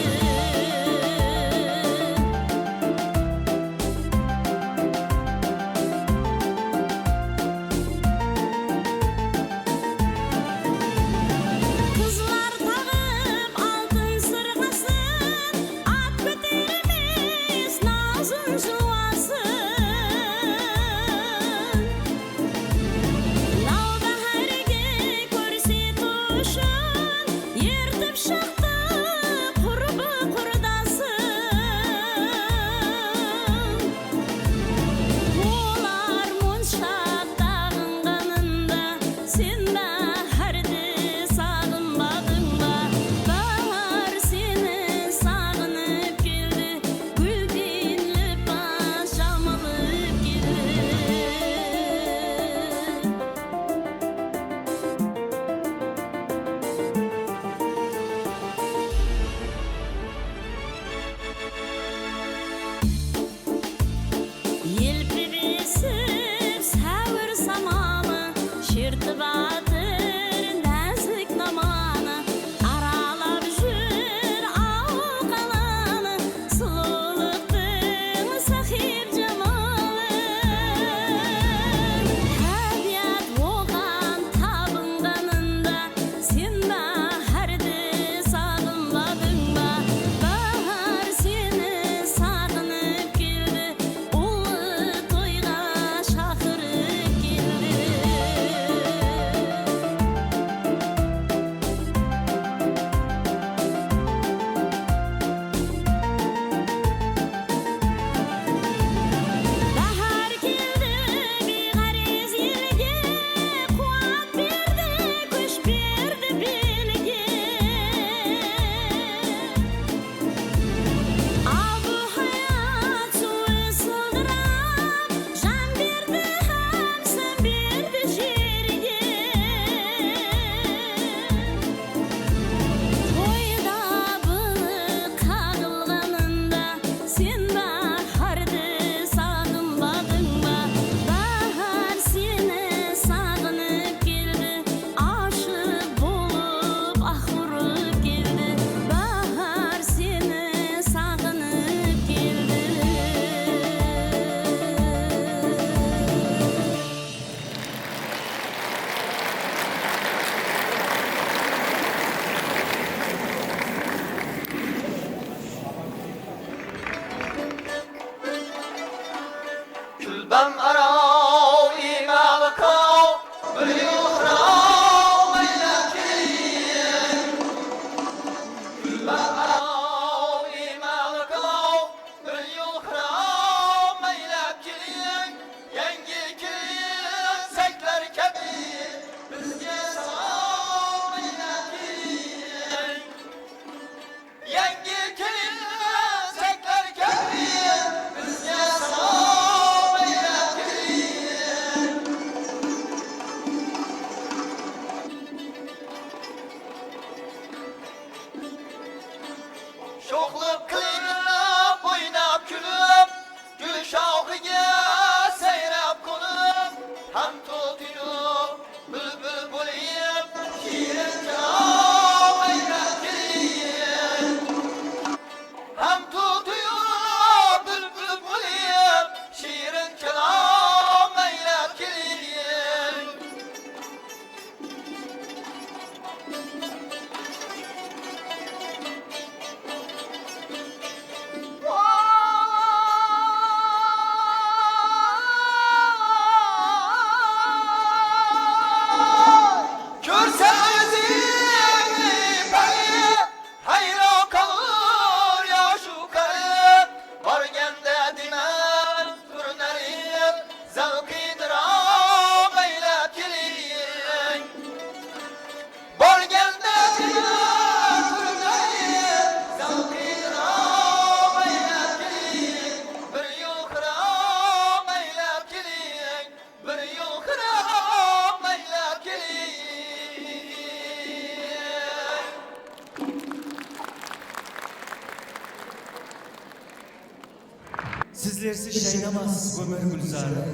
Sizlersiz jaynamas ómir gúlzarı,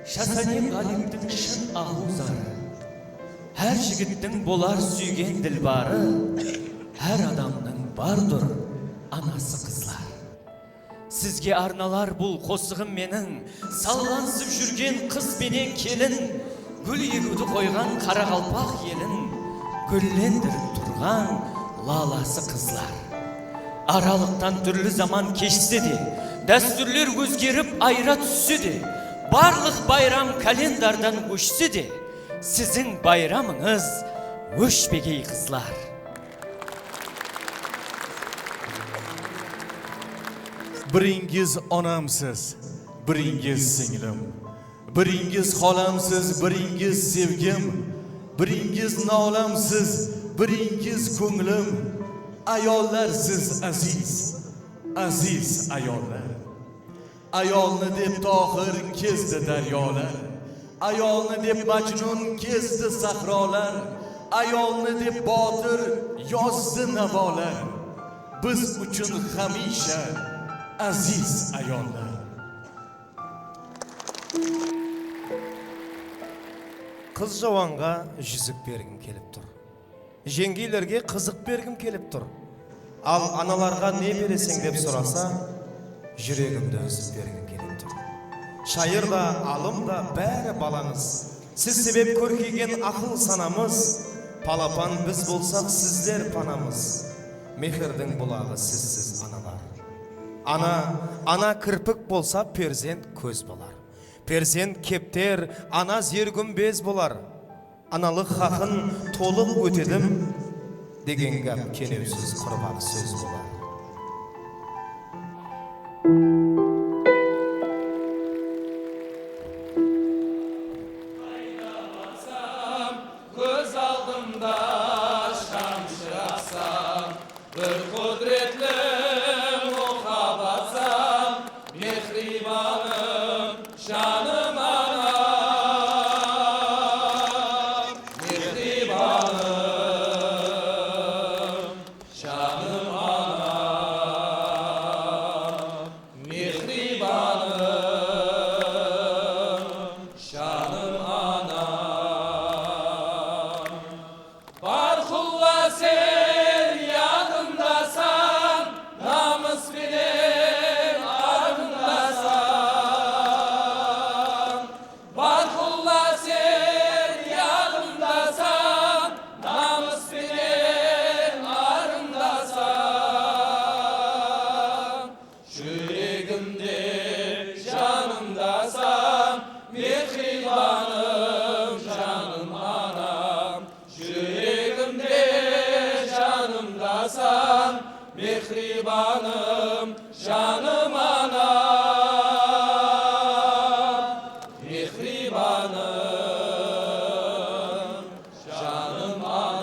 Shasanem Ǵáliptiń shın aǵuw zarı. Hár jigittiń bolar súygen dilbarı, hár adamnıń bardur anası qızlar. Sizge arnalar bul qosıǵım meniń, sallansıp júrgen qız benen kelin, gúl egiwdi qoyǵan qaraqalpaq elin gúllendirip turǵan lalası qızlar. Aralıqtan túrli zaman keshse de, dástúrler ózgerip ayıra tússe de, barlıq bayram kalendardan óshse de, siziń bayramıńız óshpegey qızlar. Biringiz onamsiz, biringiz singlim. Biringiz xolamsiz, biringiz sevgim. Biringiz nolamsiz, biringiz ko'nglim. Ayollar siz aziz, aziz ayollar. Ayolni deb Tohir kezdi daryolar, ayolni deb Majnun kezdi sahrolar, ayolni deb Botir yozdi navolar. Biz uchun hamisha aziz ayollar. Qız jawanǵa júzik bergim kelip tur. Jeńgeylerge qızıq bergim kelip tur. Al, analarǵa ne bereseń dep sorasa, júregimdi úzip bergim kelip tur. Shayır da, alım da, bári balańız. Siz sebep kórkeygen aqıl sanamız. Palapan biz bolsaq, sizler panamız. Mehirdiń bulaǵı sizsiz, analar. Ana, ana kirpik bolsa, perzent kóz bolar. Perzent kepter, ana zergúmbez bolar. Analıq haqın tolıq ótedim degen gáp kenewsiz qurbaq sóz bolar. Qayda barsam, kóz aldımda shamshıraqsań, bir qúdiretli muhabbatsań, mehribanım, janım anam, mehribanım, janım anam, mehribanım, janım anam. Barqulla, sen yadımdasań, namıs penen arımdasań. Barqulla, sen yadımdasań, namıs penen arımdasań. Júregimde, janımdasań, mehribanım, janım anam. Júregimde, janımdasań, mehribanım, janım anam. Mehribanım, janım anam.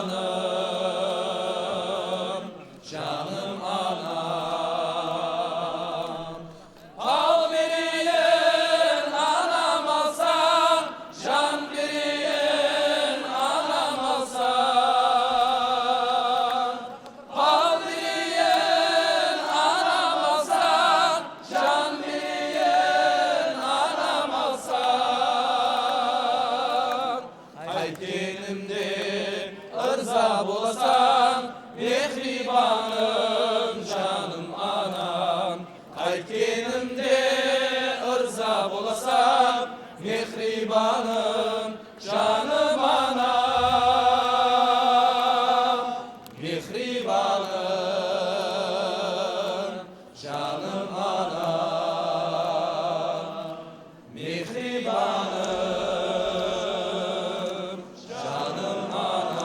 Mehribanım, janım anam. Al bereyin anam alsań, jan bereyin anam alsań. Al bereyin anam alsań, jan bereyin anam alsań. Qaytkenimde ırza bolasań, mehribanım, janım anam. Qaytkenimde ırza bolasań, mehribanım, janım anam. Mehribanım, janım anam. Mehribanım, janım anam.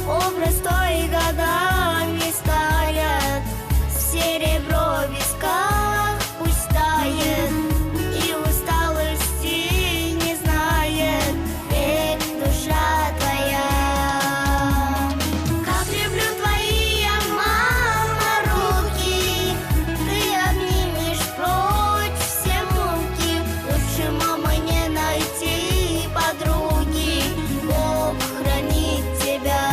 Образ той годами стает, серебро в висках пусть тает, и усталости не знает век душа твоя. Как люблю твои, мама, руки, ты обнимешь прочь все муки. Лучше мамы не найти подруги, Бог хранит тебя.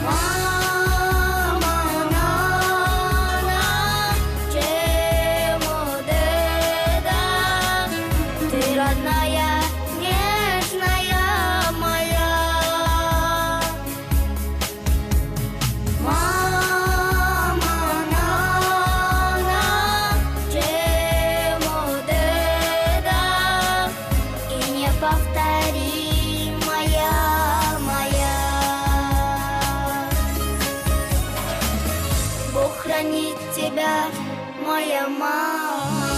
Мама, нана, чему деда, ты родная, нежная моя. Мама, нана, чему деда, и неповторимая моя. Бог хранит тебя, моя мама.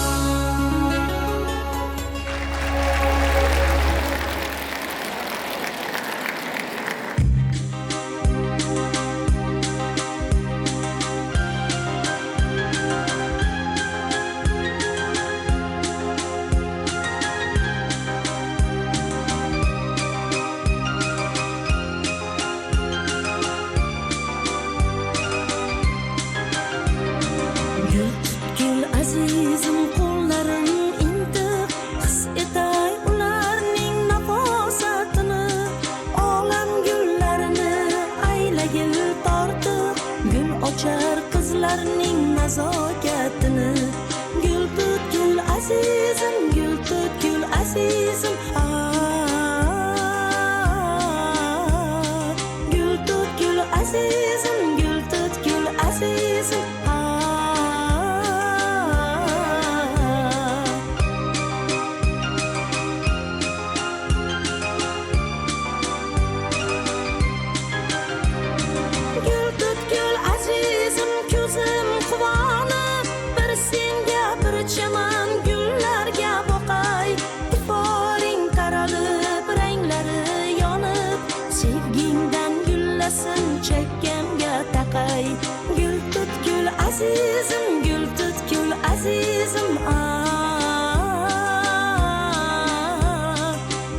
Gúl tut, gúl, ázizim, qolların intıq, his etay ularnıń nafosatını. Olam gúllarini aylagil tortıq, gúl ochar qızlarnıń nazokatını. Gúl tut, gúl, ázizim, gúl tut, gúl, ázizim, a. Gúl tut, gúl, ázizim, gúl tut, gúl, ázizim, a. Gúl tut, gúl, ázizim, kózim quwanıp, bir senge, bir chaman gúllerge boqay. Iforing taralıp, rangleri yonıp, sevgingden gúllasin chekkemge taqay. Gúl tut, gúl, ázizim, gúl tut, gúl, ázizim, a.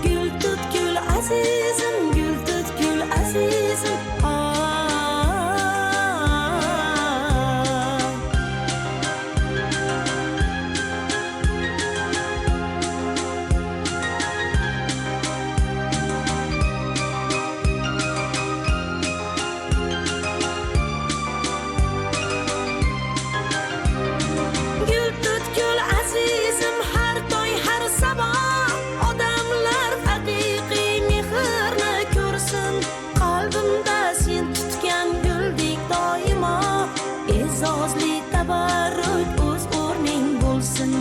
Gúl tut, gúl, ázizim, gúl tut, gúl, ázizim, a. Gúl tut, gúl, ázizim, hár toy, hár saba odamlar haqıyqıy mehirni kórsin. Qálbimde sen tutqan gúldek doimo e'zozli tabarruk óz orning bolsın.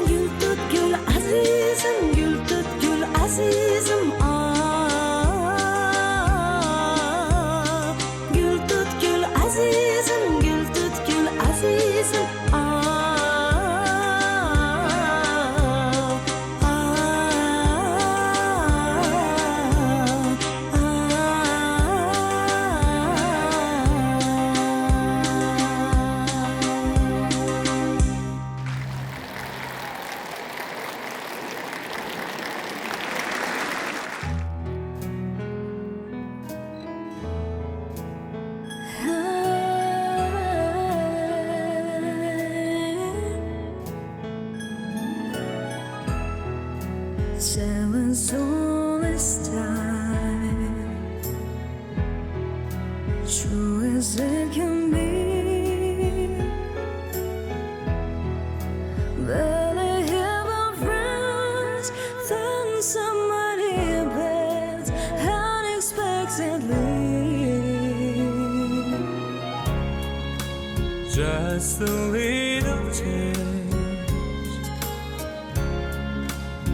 Gúl tut, gúl, ázizim, gúl tut, gúl, ázizim, a. Gúl tut, gúl, ázizim, gúl tut, gúl, ázizim, a. Tell us all this time, true as it can be. Barely have our friends, then somebody bends unexpectedly. Just a little change.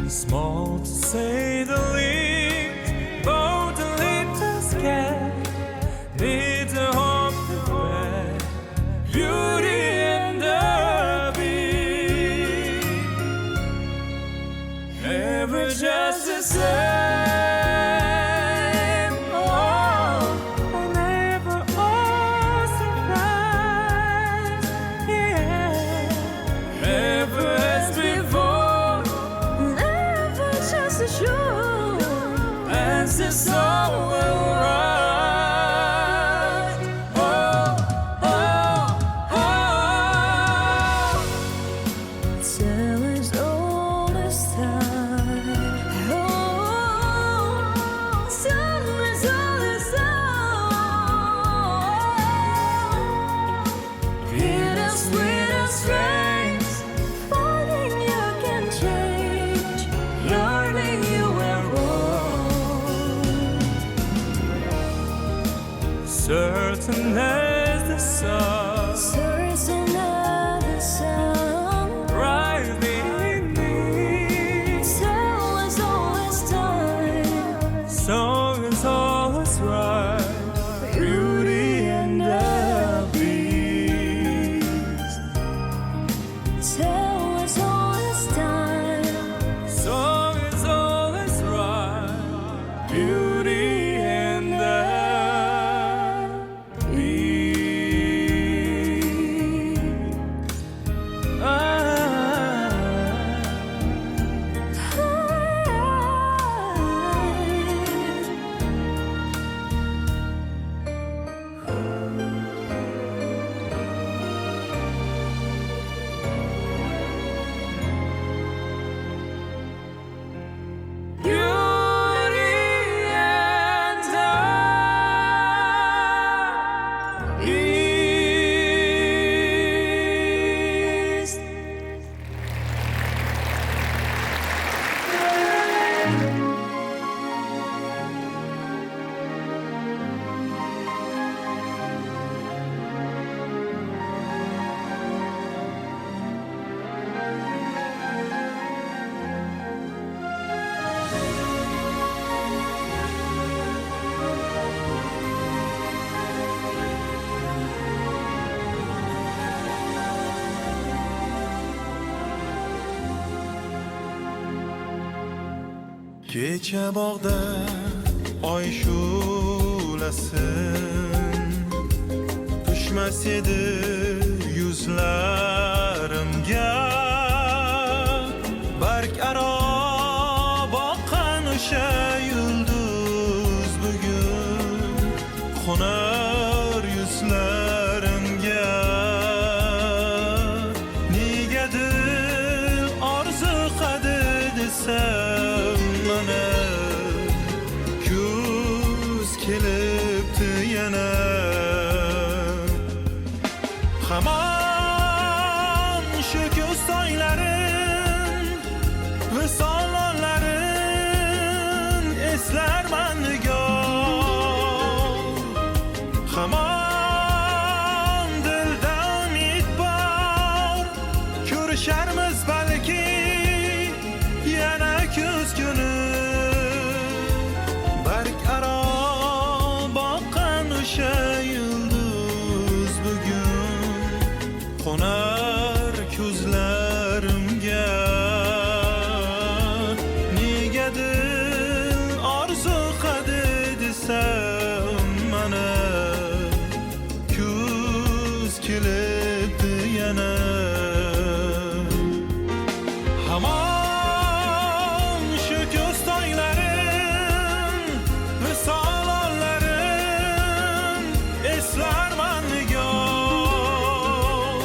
Small to say the least, but a little scared. Need to hope the way, beauty and the beast. Never just the same. Certain as the sun. Certain as the sun. Rising in me. So is always time. So is always right. Beauty and the Beast. So is always time. So is always right. Beauty and the Beast. Ah. Beauty and the Beast. Kecha boǵda oy shu'lasin túshmas edi yuzlarimga. Barg aro boqqan o'sha yulduz bugun qo'nar yuzlarimga. Negadir orziqadi desam mana, kuz kelibdi yana. Hamon shu kuz tonglarin, visol onlarin eslarman, Nigor. Hamon dilda umid bor, ko'risharmiz balki yana kuz kuni. Barg aro boqqan o'sha yulduz bugun qo'nar ko'zlarimga. Negadir orziqadi desam mana, kuz kelibdi yana. Hamon shu kuz tonglarin, visol onlarin eslarman, Nigor.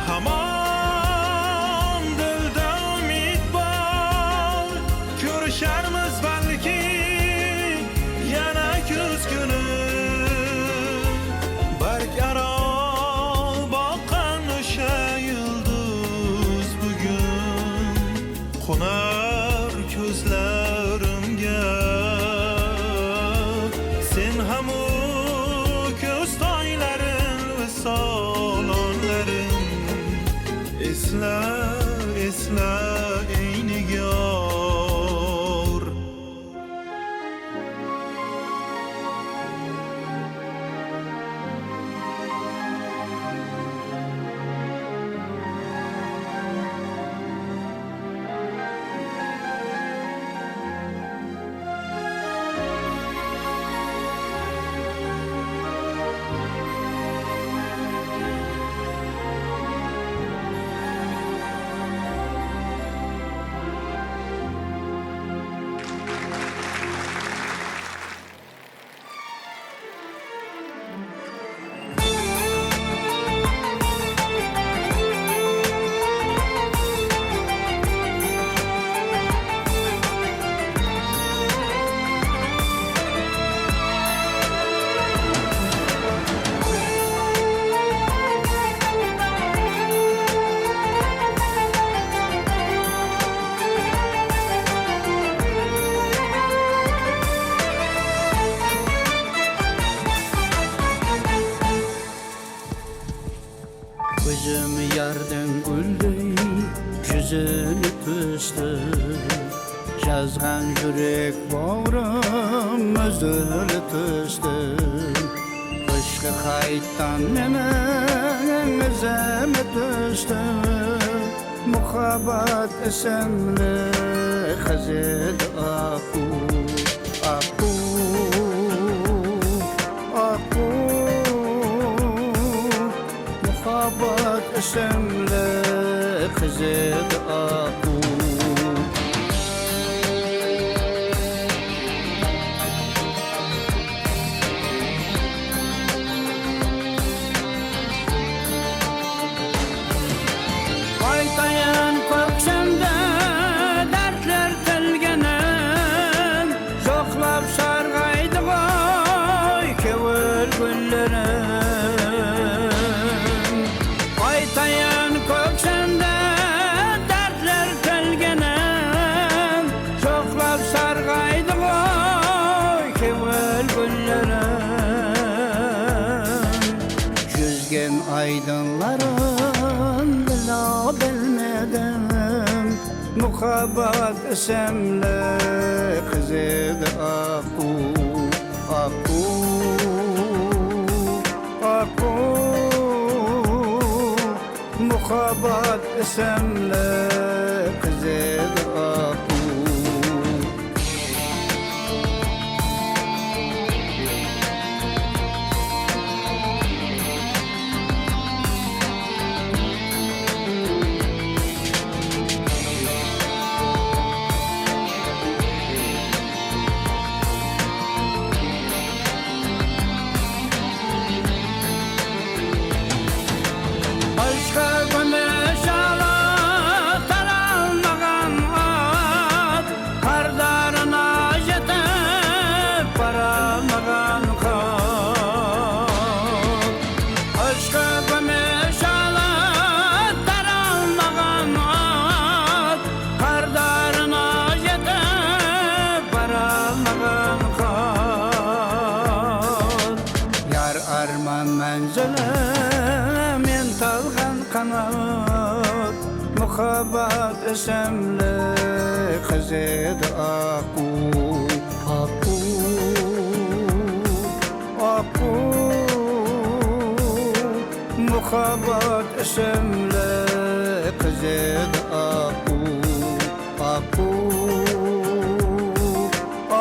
Hamon dilda umid bor, ko'risharmiz balki yana kuz kuni. Barg aro boqqan o'sha yulduz bugun qo'nar ko'zlarimga. Sen ham u kuz tonglarin, visol onlarin esla, esla, ey Nigor. Úzilip tústi, jazǵan júrek bawrım úzilip tústi. Ishqı qayttan meniń izime tústi. Muhabbat isimli qız edi aqu, aqu, aqu. Muhabbat isimli qız edi aqu. Aytayın kóksimde dártler tilgenin, joqlap sarǵaydı ǵoy kewil gúllerim. Aytayın kóksimde dártler tilgenin, joqlap sarǵaydı ǵoy kewil gúllerim. Júzgen aydınların bila bilmedim. Muhabbat isimli qız edi aqu, aqu, aqu. Muhabbat isimli qız edi aqu. Ishqı gúmish alı taralmaǵan at, qardarına jetip baralmaǵan qız. Ishqı gúmish alı taralmaǵan at, qardarına jetip baralmaǵan qız. Yar árman mánzili, men talǵan qanat. Muhabbat isimli qız edi aqu, aqu, aqu. Muhabbat isimli qız edi aqu, aqu,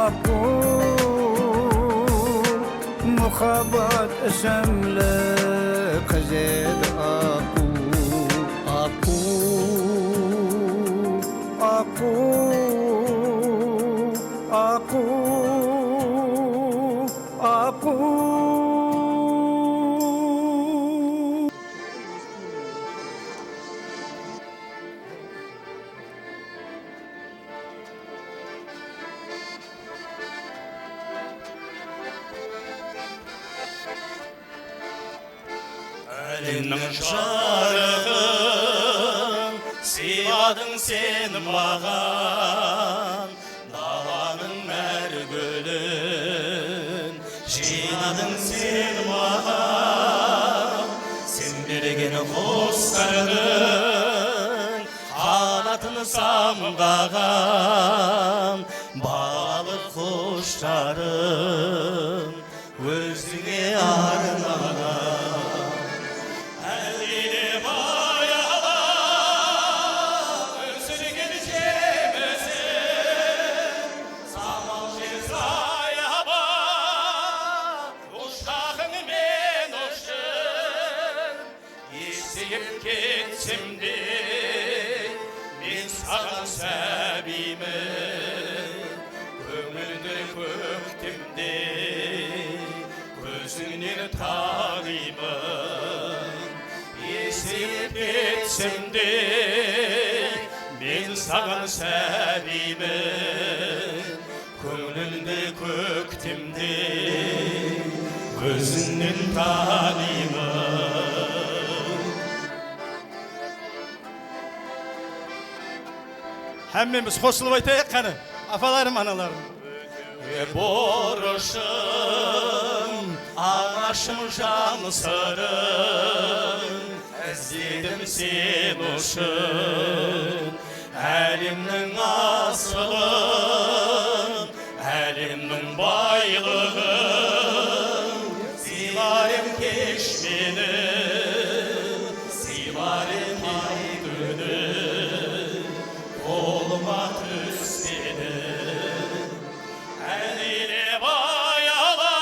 aqu. Muhabbat isimli qız edi aqu, aqu, aqu, aqu, aqu. Álemniń jarıǵın sıyladıń sen maǵan, dalanıń hár gúlin jıynadıń sen maǵan. Sen bergen quslardıń qanatın samǵaǵan balalıq quslarım ózińe arnaǵan. Állede bayaqlar úzilgen jemisin samal jel sayaba, ushaqıń men ushıp eseyip ketsem de, men saǵan sábiymen, kóńildi kóktemde kózińnen tanıyman. Eseyip ketsem de, men saǵan sábiymen, kóńlimdi kóktemde ózińnen tanıyman. Hámmemiz qosılıp aytayıq qáne, apalarım, analarım. Borıshım, anashım, jan sırım. Izledim sen ushın álemniń asılın, álemniń baylıǵın. Sıylar em kesh meni, sıylar em ayt úni, qolıma túspedi. Áneyle bayalap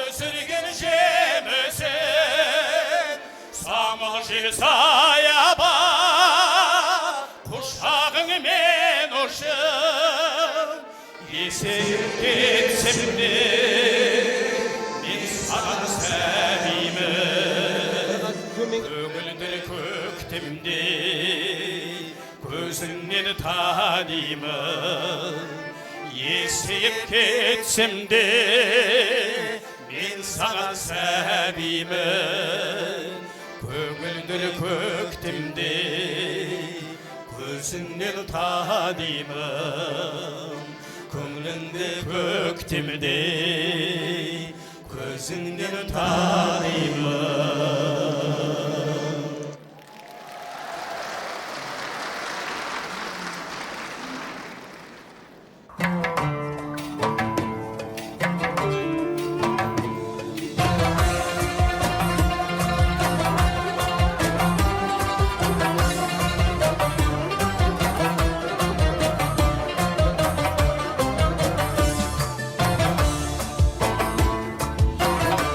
ósirgen jemisin, samılı jel sayaba qushaǵıń men ushın. Eseyip ketsem de, men saǵan sábiymen, kóńildir kóktimdey. Kózińnen tanıyman, eseyip ketsem de, men saǵan sábiymen, kóńildir kóktimdey. Kózińnen tanıyman, kóńlińde kóktimdey. Kózińnen tanıyman.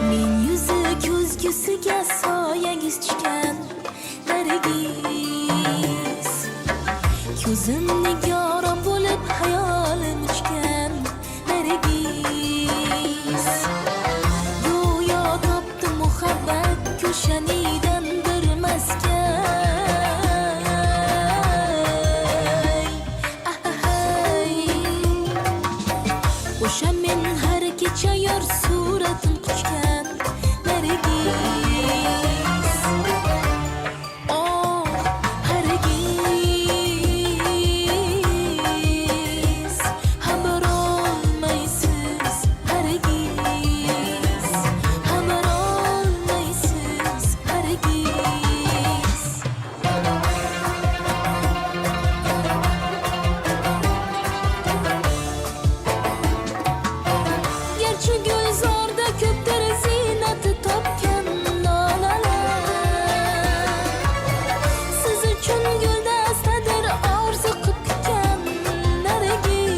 Men yúzi kúzgisiga soyangiz túsken, Nargiz. Kúzim nigoram bolıp, xayolim uchgan, Nargiz. Go'yo topdi muhabbat ko'shaniydan bir maskan. Ahahay. O'sha men har kecha yor suratin quchgan, Nargiz. Oh, Nargiz, xabar olmaysiz, Nargiz, xabar olmaysiz, Nargiz. Garchi gúlzorda kópdir ziynati topgan lolalar, siz uchun gúldastadir orzu qıp kútgan Nargiz.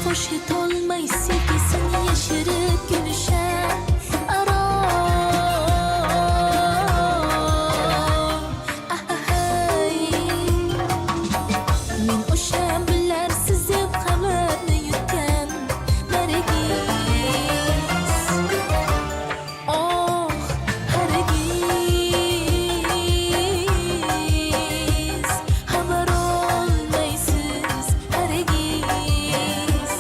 Xosh etolmay sevgisin yashirib Gúlshan aro. Ahahay. Men o'sha bilarsiz deb xabarni yutgan Nargiz. Oh, Nargiz, xabar olmaysiz, Nargiz,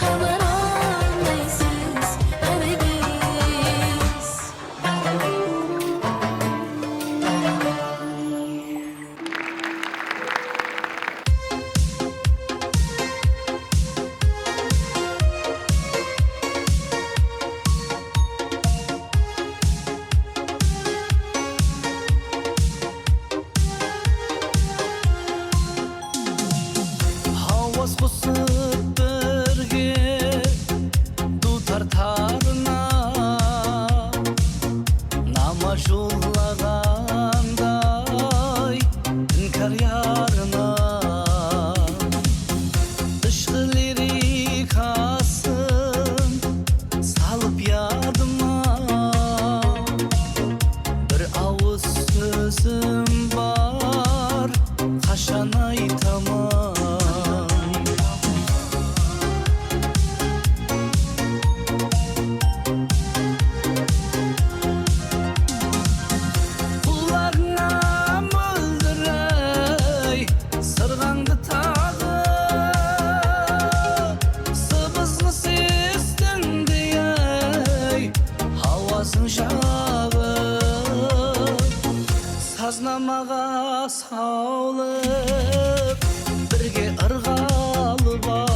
xabar olmaysiz, Nargiz. Hawaz qosıp birge duwtar tarına, nama juwlaǵanday inkar yarına. Ishqı lirikasın salıp yadıma, bir awız sózim bar, qashan aytaman. Qulaǵıńa móldirey sırǵańdı taǵıp, sıbızǵı sestingdey, ey, hawazıń jaǵıp. Saznamaǵa salıp, birge ırǵalıp-aw,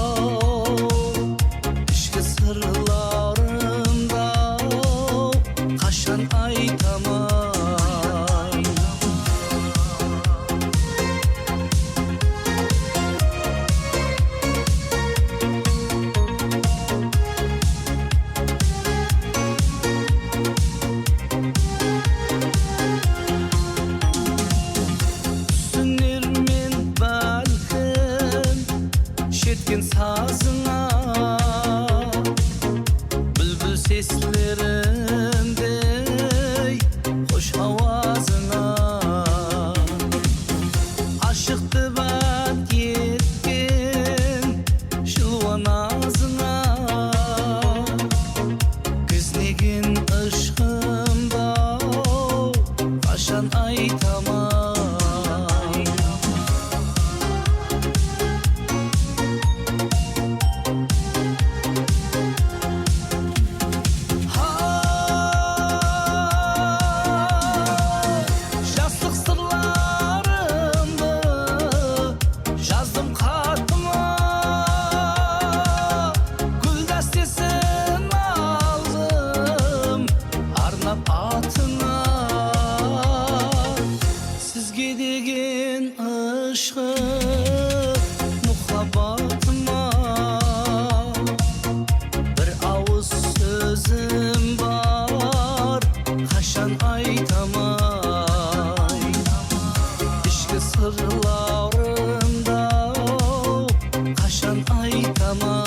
ishki sırlarımdı-aw, qashan Eslerimdey xosh awazıńa, ashıq dep at etken jılwa nazıńa, giznegen ıshqımdı-aw, qashan aytaman? Hay, jaslıq sırlarımdı jazdım xatıma, gúl dástesin aldım arnap atıńa. Sizge degen ıshqı muhabbatıma bir awız sózim bar, qashan aytaman? Ishki sırlarımdı-aw, qashan aytaman?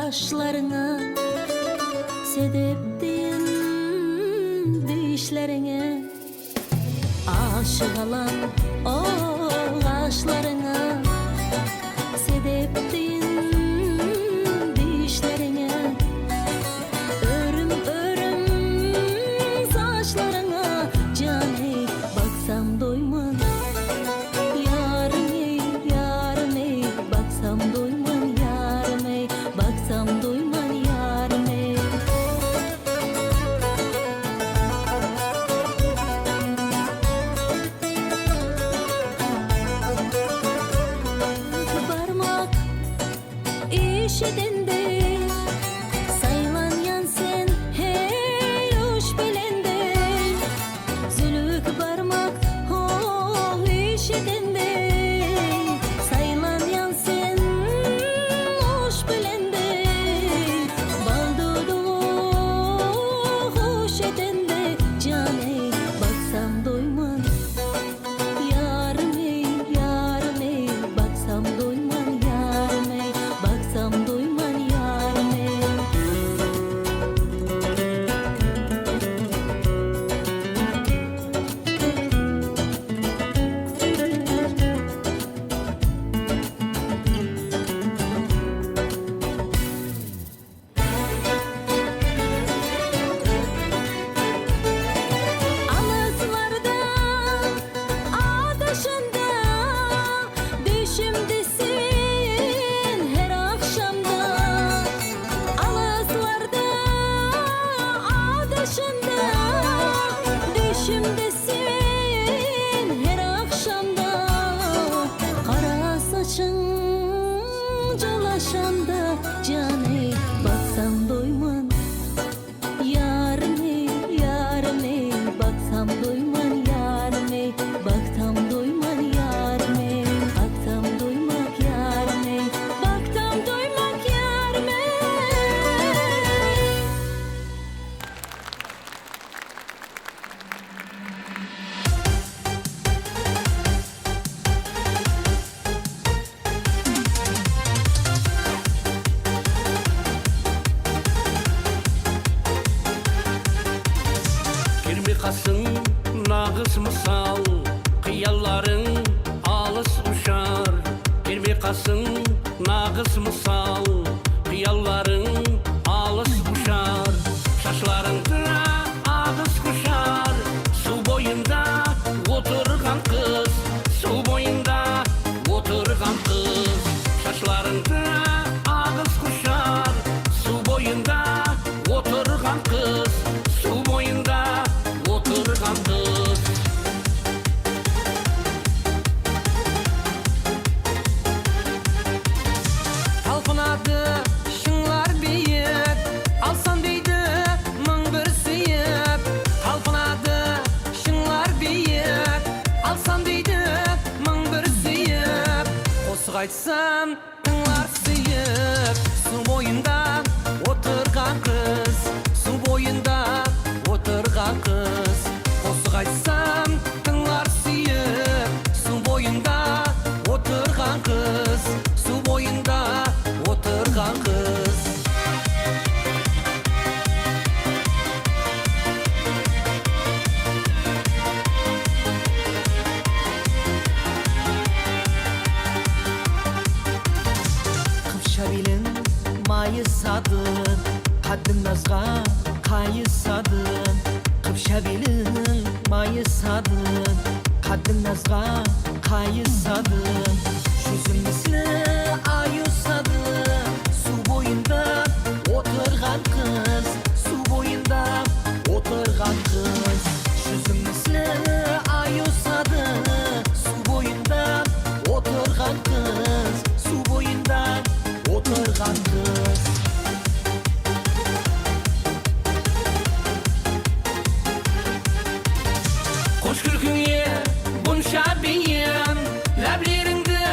Qashlarıńa, sedepteyin diyishlerińe. Ashıq alam, o, qashlarıńa, sedepteyin diyishlerińe. Órim-órim sashlarıńa, jan ey, baqsam doyman. Yarım ey, yarım ey, baqsam doyman, yarım ey, baqsam doyman, yarım ey. Barmaq ish etende, saylanyan sen, hey, óshpelende. Zúlik barmaq, oh, ish etende, saylanyan sen, óshpelende. Bal dudı, oh, ish etende, jan ey, baqsam doyman. Yarım ey, yarım ey, baqsam doyman, yarım ey, baqsam doyman, yarım ey. Alıslarda, adashanda, dúshimdesen her aqshamda. Alıslarda, adashanda, dúshimdesen her aqshamda. Qara sashıń jol ashanda, jan ey, baqsam doyman. Yarım ey, yarım ey, baqsam doyman, yarım ey, baqsam doyman, yarım ey, baqsam doymaq, yarım ey, baqsam doymaq, yarım ey. Kirme qasıń naǵıs mısal, qıyallarıń alıs ushar. Kirme qasıń naǵıs mısal, qıyallarıń alıs ushar. Shashlarıńdı aǵıs qushar, suw boyında otırǵan qız, suw boyında otırǵan qız. Shashlarıńdı aǵıs qushar, suw boyında otırǵan qız, suw boyında otırǵan qız. Talpınadı shıńlar biyik, alsam deydi mıń bir súyip. Talpınadı shıńlar biyik, alsam deydi mıń bir súyip. Qosıq aytsam, tıńlar súyip. Suw boyında otırǵan qız, suw boyında otırǵan qız. Qosıq aytsam, tıńlar súyip. Suw boyında otırǵan qız, suw boyında otırǵan qız. Qıpsha beliń mayısadı, qáddiń nazǵa qayısadı. Qıpsha beliń mayısadı, qáddiń nazǵa qayısadı. Júziń misli ayısadı, suw boyında otırǵan qız, suw boyında otırǵan qız. Júziń misli ayısadı, suw boyında otırǵan qız, suw boyında otırǵan qız. Xosh kúlkińe bunsha beyim, láblerińdi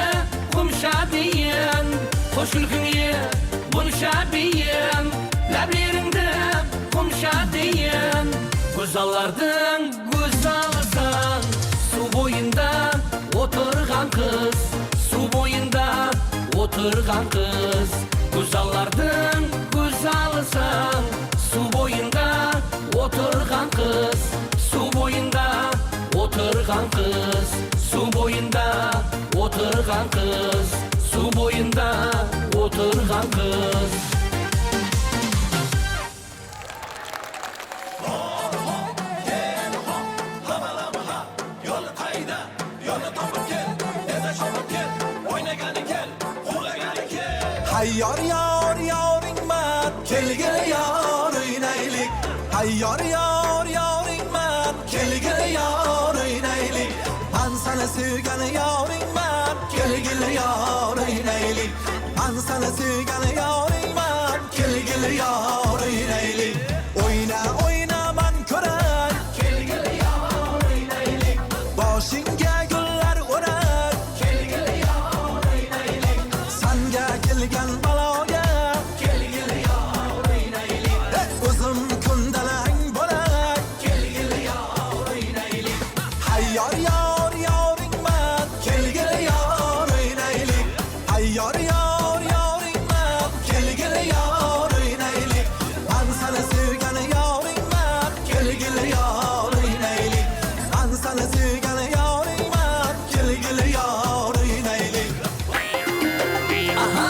qumsha deyin. Xosh kúlkińe bunsha beyim, láblerińdi qumsha deyin. Gózzallardıń gózzalısıń, suw boyında otırǵan qız, suw boyında otırǵan qız. Gózzallardıń Qız, suw boyında otırǵan qız, suw boyında otırǵan qız. Yol qayda? Yoldı tapıp kel, tez shopıp kel, oynaǵanı kel, quvlaǵanı kel. Hayyor yor, yoring man, kelgil yor, oynaylik. Hayyor yor, yoring man, kelgil yor, oynaylik. Man seni suygan yoring man, kelgil yor, oynaylik. Man seni suygan yoring man, kelgil yor, oynaylik. Oyna, oyna, man kóray. Kelgil yor, oynaylik. Boshingga gullar o'ray. Kelgil yor, oynaylik. Sanga kelgan baloga. Kelgil yor, oynaylik. Hey, o'zim ko'ndalang bo'lay. Kelgil yor, oynaylik. Hayyor yor, yoring man. Kelgil yor, oynaylik. Hayyor yor, yoring man, kelgil yor, oynaylik. Man seni suygan yoring man, kelgil yor, oynaylik. Man seni suygan yoring man, kelgil yor, oynaylik. Aha!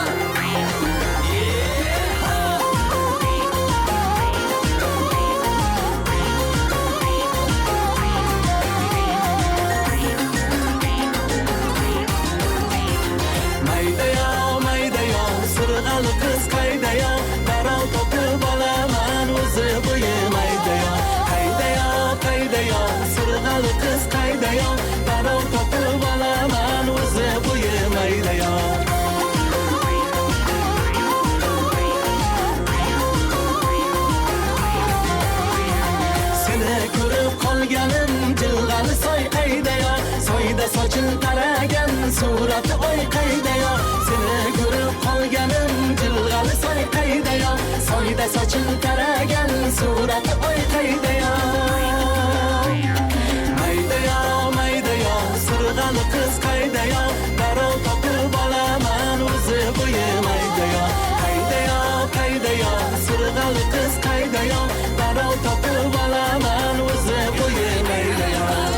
Mayda-yaw, mayda-yaw, sırǵalı qız qayda-yaw? Daraw topıp alaman ózi buyım, ayda-yaw. Qayda-yaw, qayda-yaw, sırǵalı qız qayda-yaw? Daraw topıp alaman ózi buyım, ayda-yaw. Seni kórip qalǵanım jılǵalı soy qayda-yaw? Soyda sochın taragan suratı oy qayda-yaw? Seni kórip qalǵanım jılǵalı soy qayda-yaw? Soyda sochın taragan suratı oy qayda-yaw? Mayda-yaw, mayda-yaw, sırǵalı qız qayda-yaw? Daraw topıp alaman ózi buyım, ayda-yaw. Qayda-yaw, qayda-yaw, sırǵalı qız qayda-yaw? Daraw topıp alaman ózi buyım, ayda-yaw.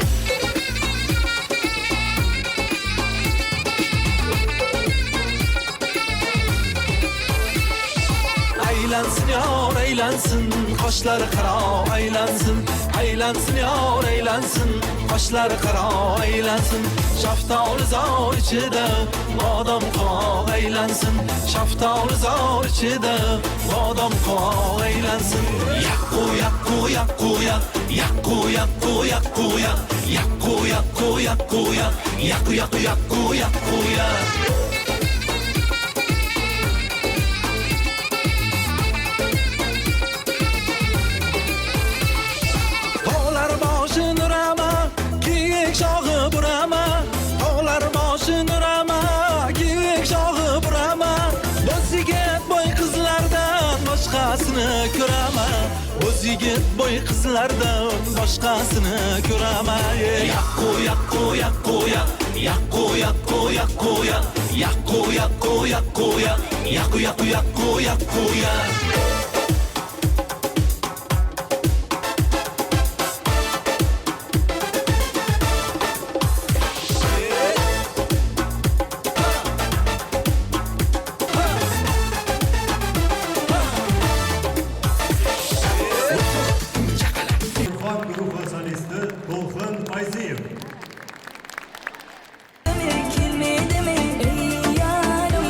Aylansın, yar, aylansın, qoshlar qıraw aylansın. Aylansın, yar, aylansın, qoshlar qıraw aylansın. Shaftoli zor ichida bodom quvoq aylansın. Shaftoli zor ichida bodom quvoq aylansın. Yaqqu, yaqqu, yaqqu, yaq. Yaqqu, yaqqu, yaqqu, yaq. Yaqqu, yaqqu, yaqqu, yaq. Yaqqu, yaqqu, yaqqu, yaqqu, yaq. Toglar boshın urama, kiyik shoxi burama. Toglar boshın urama, kiyik shoxi burama. Boz yigit boy qizlardan boshqasini ko'rama. Boz yigit boy qizlardan boshqasini ko'rama, ey. Yaqqu, yaqqu, yaqqu, yaq. Yaqqu, yaqqu, yaqqu, yaq. Yaqqu, yaqqu, yaqqu, yaq. Yaqqu, yaqqu, yaqqu, yaqqu, yaq. Turfan guruhi solisti To'lqin Fayziyev. Kelmedimi, ey yarım,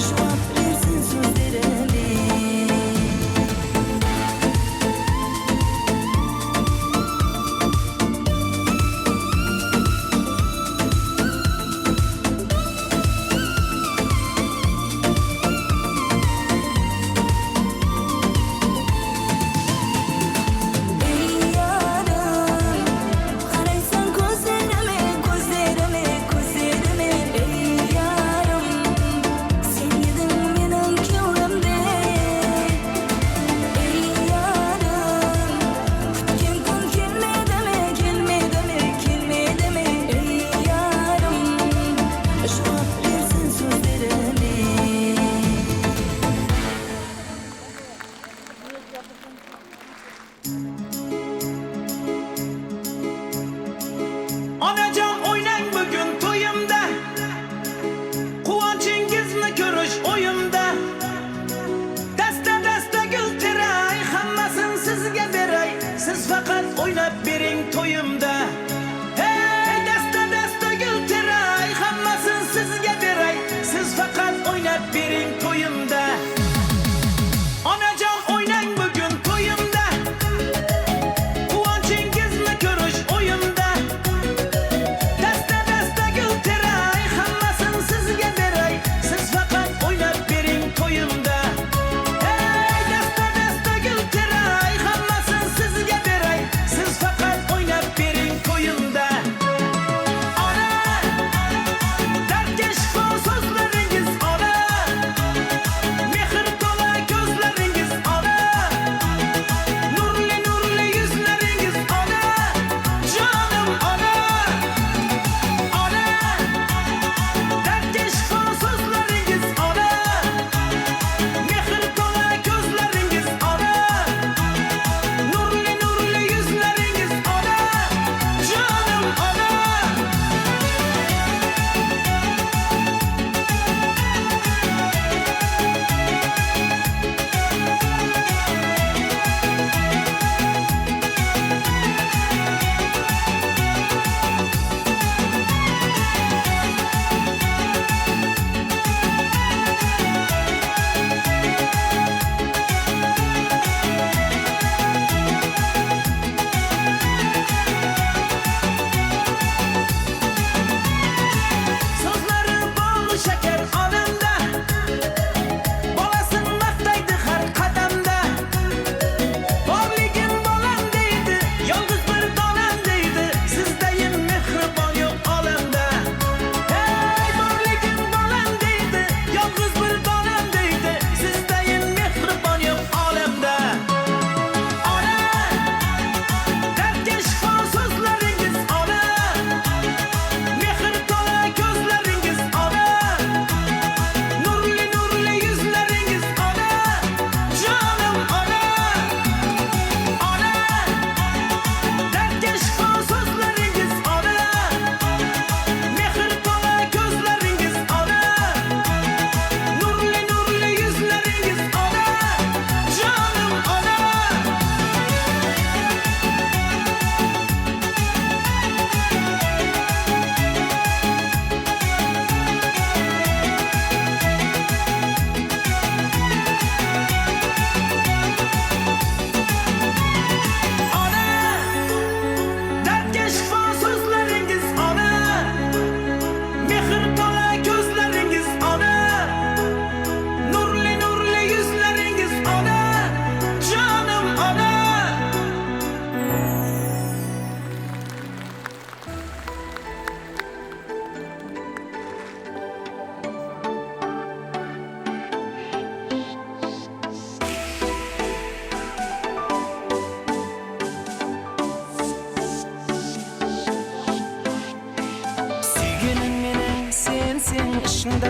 juwap bersin sózlerime. Ey yarım, qaraysań kózlerime, kózlerime, kózlerime, ey yarım. Sen ediń meniń kewlimde.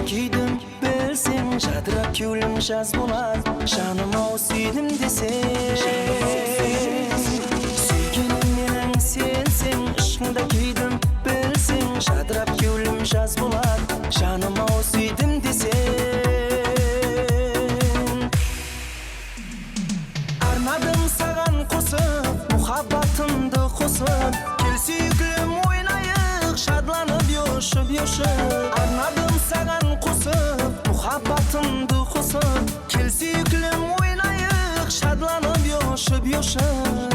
kúydim, bilseń, jadırap kewlim jaz bolar. Janım-aw, súydim deseń, súygeniń meniń senseń. Ishqıńda kúydim, bilseń, jadırap kewlim jaz bolar. Janım-aw, súydim deseń. Arnadım saǵan qosıq, muhabbatımdı qosıp. Kel, súyiklim, oynayıq, shadlanıp, joshıp, joshıp. Arnadım saǵan qosıq, muhabbatımdı qosıp. Kel, súyiklim, oynayıq, shadlanıp, joshıp, joshıp.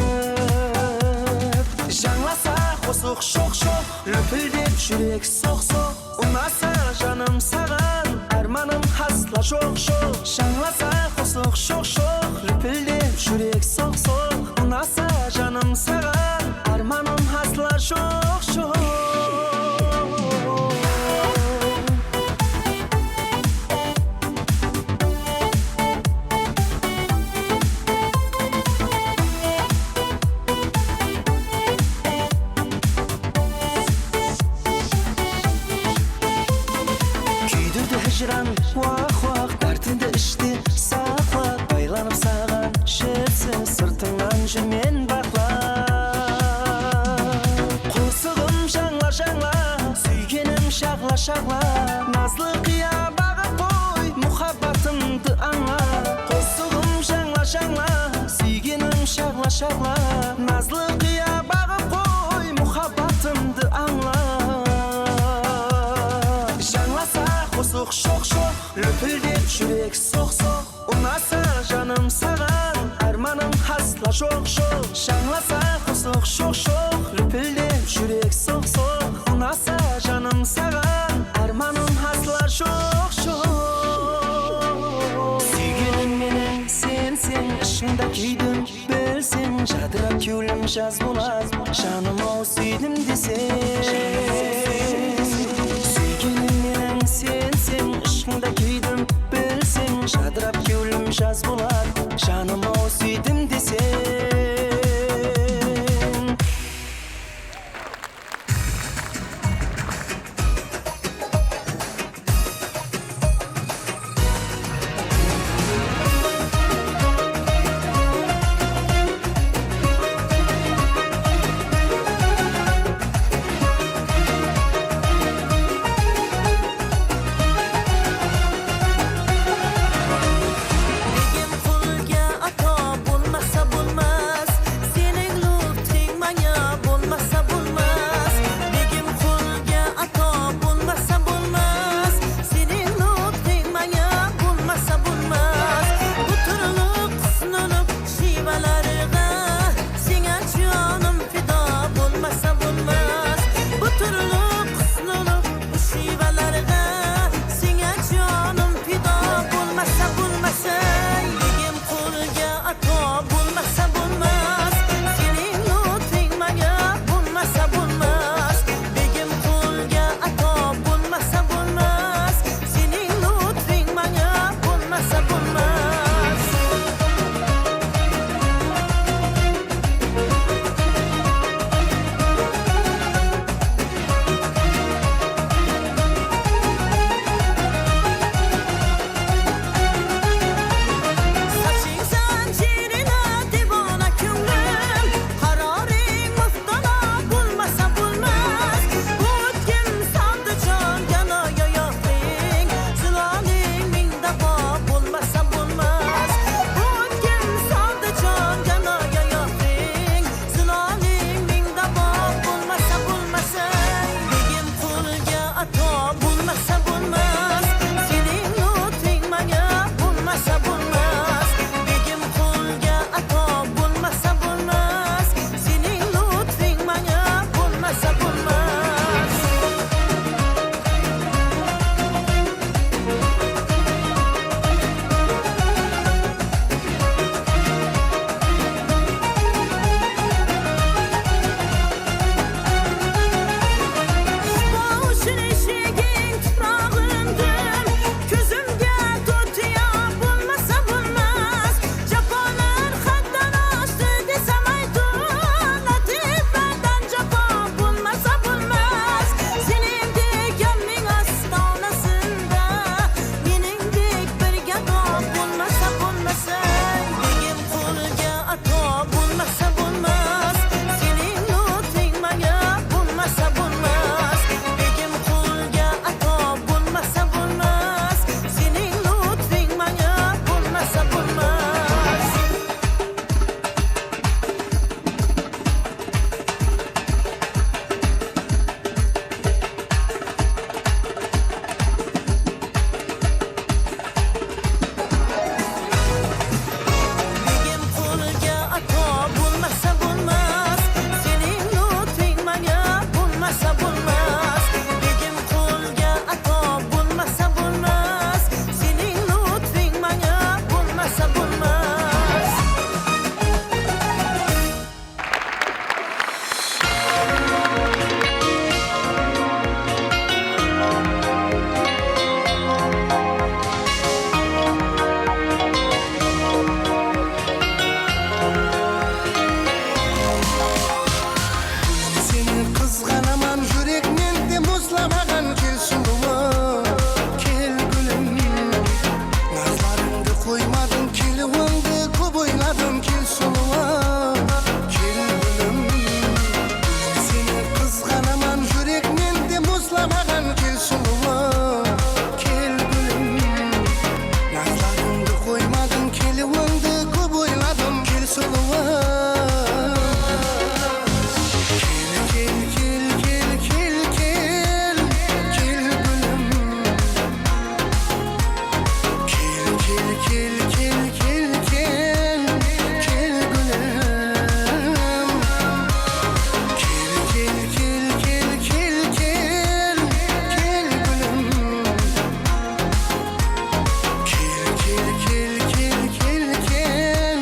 Jańlasa qosıq, shoq-shoq, lúpildep júrek soq-soq. Unasa janım saǵan, ármanım hasla joq-joq. Jańlasa qosıq, shoq-shoq, lúpildep júrek soq-soq. Unasa janım saǵan, ármanım hasla joq-joq. Kúydirdi hijran waq-waq, dártińdi ishte saqlap, aylanıp saǵan jetsem, sırtıńnan júrmen baqlap. Qosıǵım jańla-jańla, súygenim shaǵla-shaǵla, nazlı qıya baǵıp qoy, muhabbatımdı ańla. Qosıǵım jańla-jańla, súygenim shaǵla-shaǵla, nazlı qıya baǵıp qoy, muhabbatımdı ańla. Jańlasa qosıq, shoq-shoq, lúpildep júrek soq-soq. Unasa janım saǵan, ármanım hasla joq-joq. Jańlasa qosıq, shoq-shoq, lúpildep júrek soq-soq. Unasa janım saǵan, ármanım hasla joq-joq. Súygeniń meniń senseń, ishıńda kúydim, bilseń, jadırap kewlim jaz bolar. Janım-aw, súydim deseń, súygeniń meniń senseń. Ishqıńda kúydim, bilseń, jadırap kewlim jaz bolar. Janım-aw, súydim deseń. Oyladım, kel sulıwım, kel gúlim. Seni qızǵanaman, júrek mende musla maǵan, kel sulıwım, kel gúlim. Nazlarıńdı qoymadıń, keliwińdi kóp oyladım, kel sulıwım. Kel, kel, kel, kel, kel, kel, kel gúlim. Kel, kel, kel, kel, kel, kel, kel gúlim. Kel, kel, kel, kel, kel, kel, kel gúlim. Kel, kel, kel, kel, kel, kel,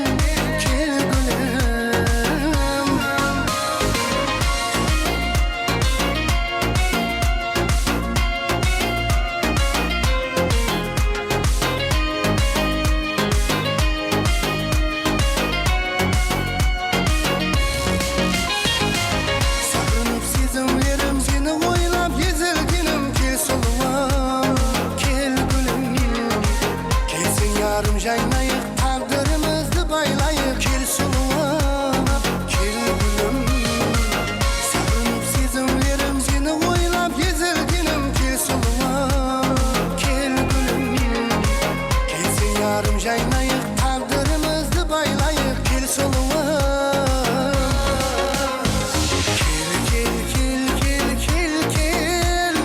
kel gúlim. Saǵınıp sezimlerim, seni oylap ezilgenim, kel sulıwım, kel gúlim. Kelseń yarım jaynayıq, táǵdirimiz baylayıq, kel sulıwım, kel gúlim. Saǵınıp sezimlerim, seni oylap ezilgenim, kel sulıwım, kel gúlim. Kelseń yarım jaynayıq, táǵdirimiz baylayıq, kel sulıwım. Kel, kel, kel, kel, kel, kel,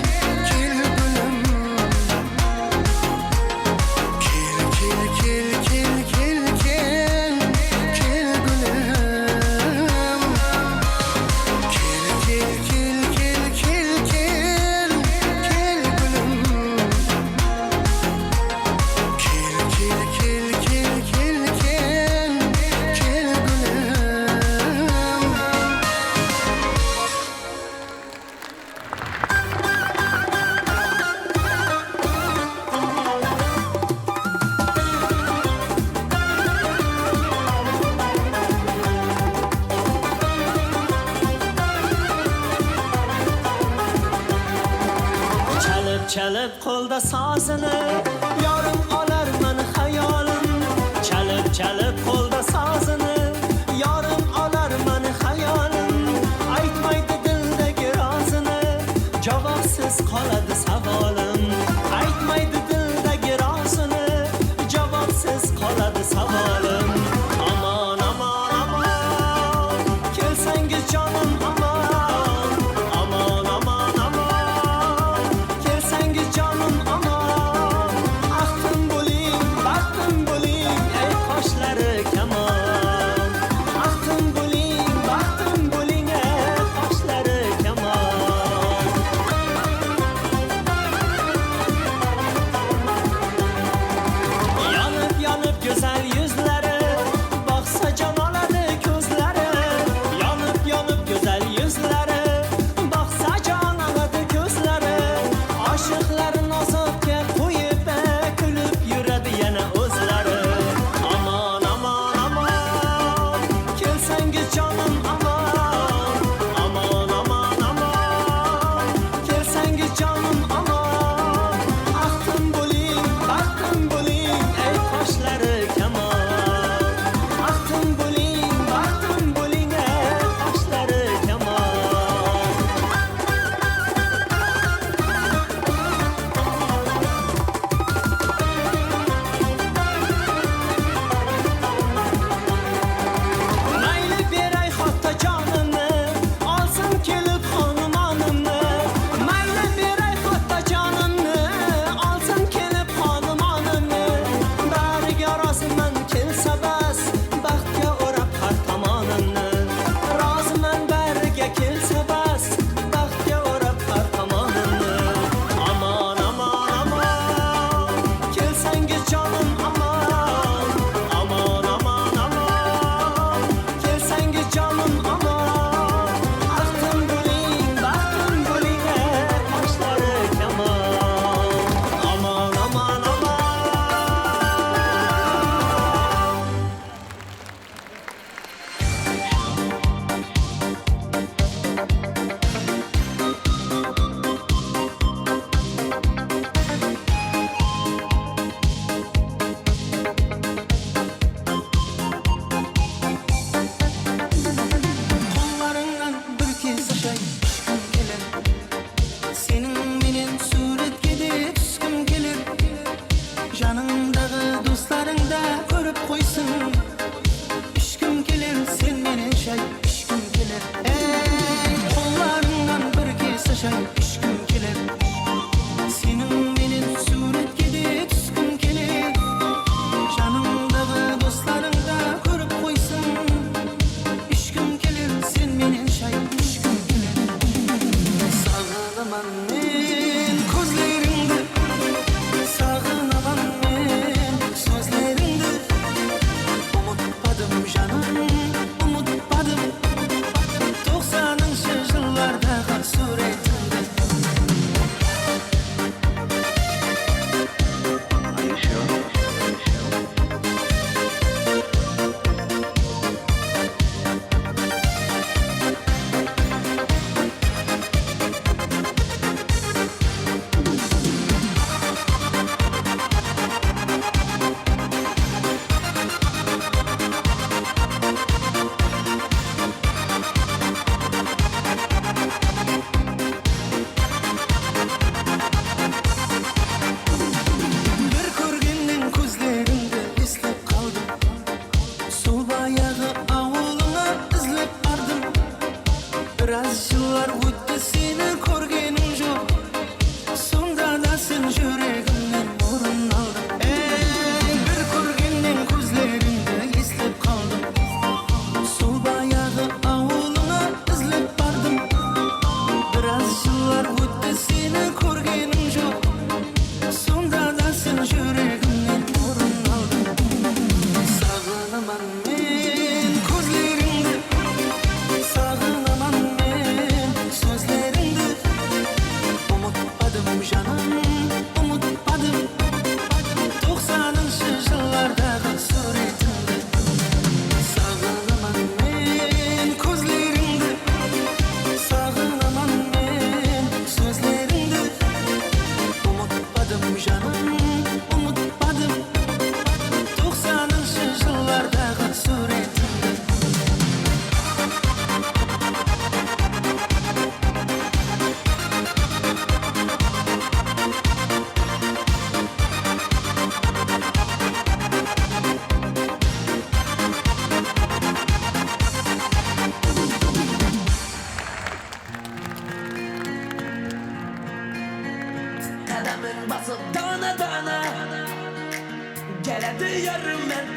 kel gúlim. Kel, kel, kel, kel, kel, kel, kel gúlim. Kel, kel, kel, kel, kel, kel, kel gúlim. Kel, kel, kel, kel, kel, kel, kel gúlim. Chalıp-chalıp qolda sazını, yorim olarman xayolim. Chalıp-chalıp qolda sazını, yorim olarman xayolim. Aytmaydi dildagi rozini, javobsiz qoladi savolim. Aytmaydi dildagi rozini, javobsiz qoladi savolim. Aman, aman, aman, kelsangiz jonim aman. Aman, aman, aman, kelsangiz jonim aman. Axtim bo'ling, baxtim bo'ling, ey qoshlari kamon. Axtim bo'ling, baxtim bo'ling, ey qoshlari kamon. Yonib, yonib go'zal yuzli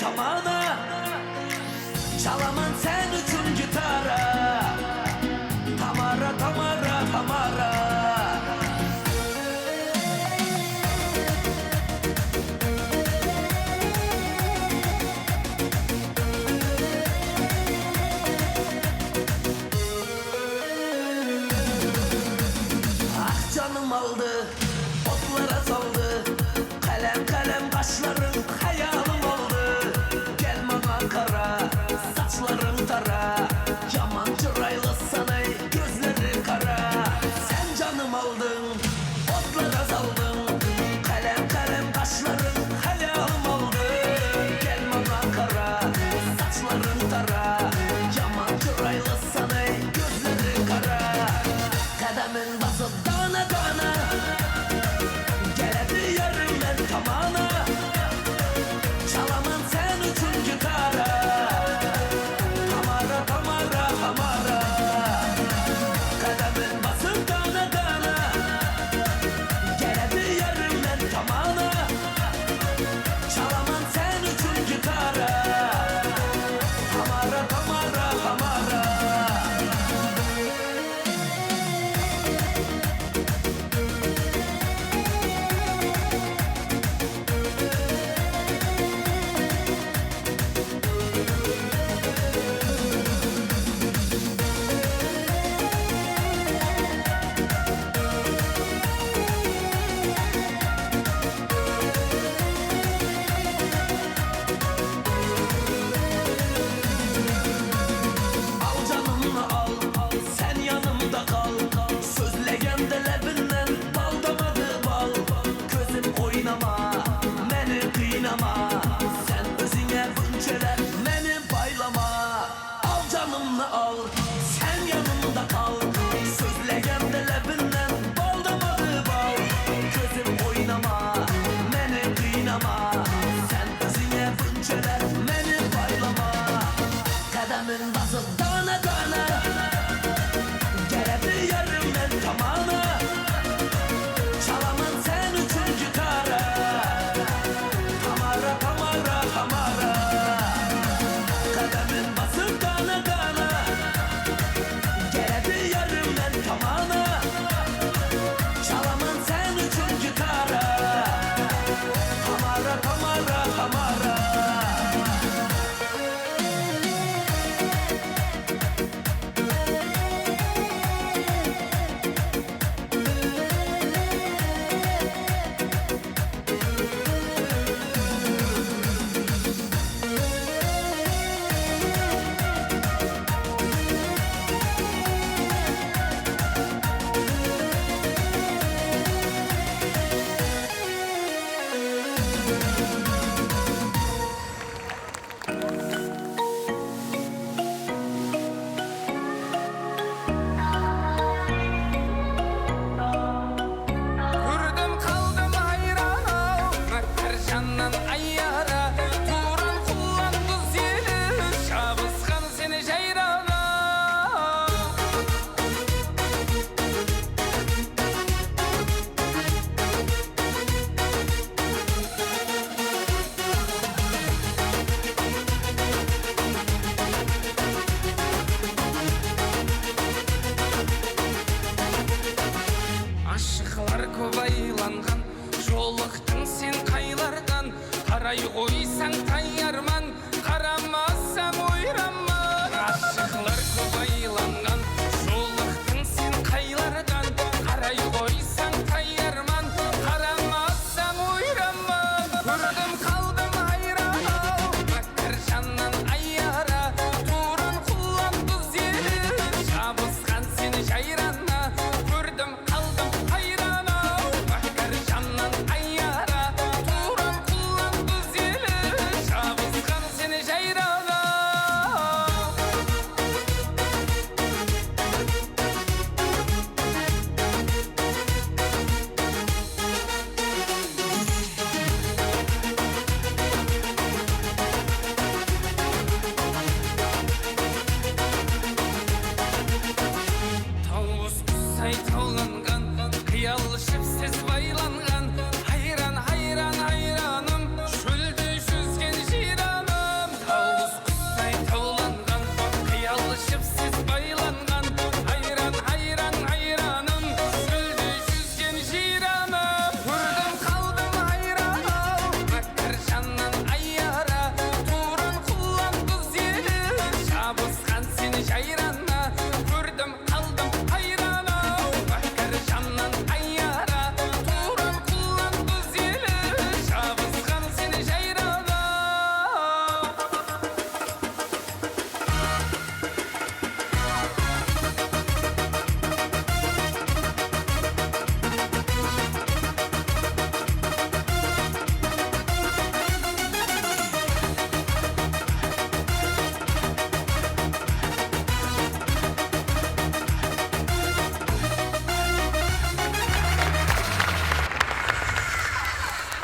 Tamara, çalaman sen ushın gitara. Tamara, Tamara, Tamara. Ah, janım aldı, otlara saldı. Qálem, qálem, qashlarıń hayalım aldı. Kel maǵan qara, sachlarıń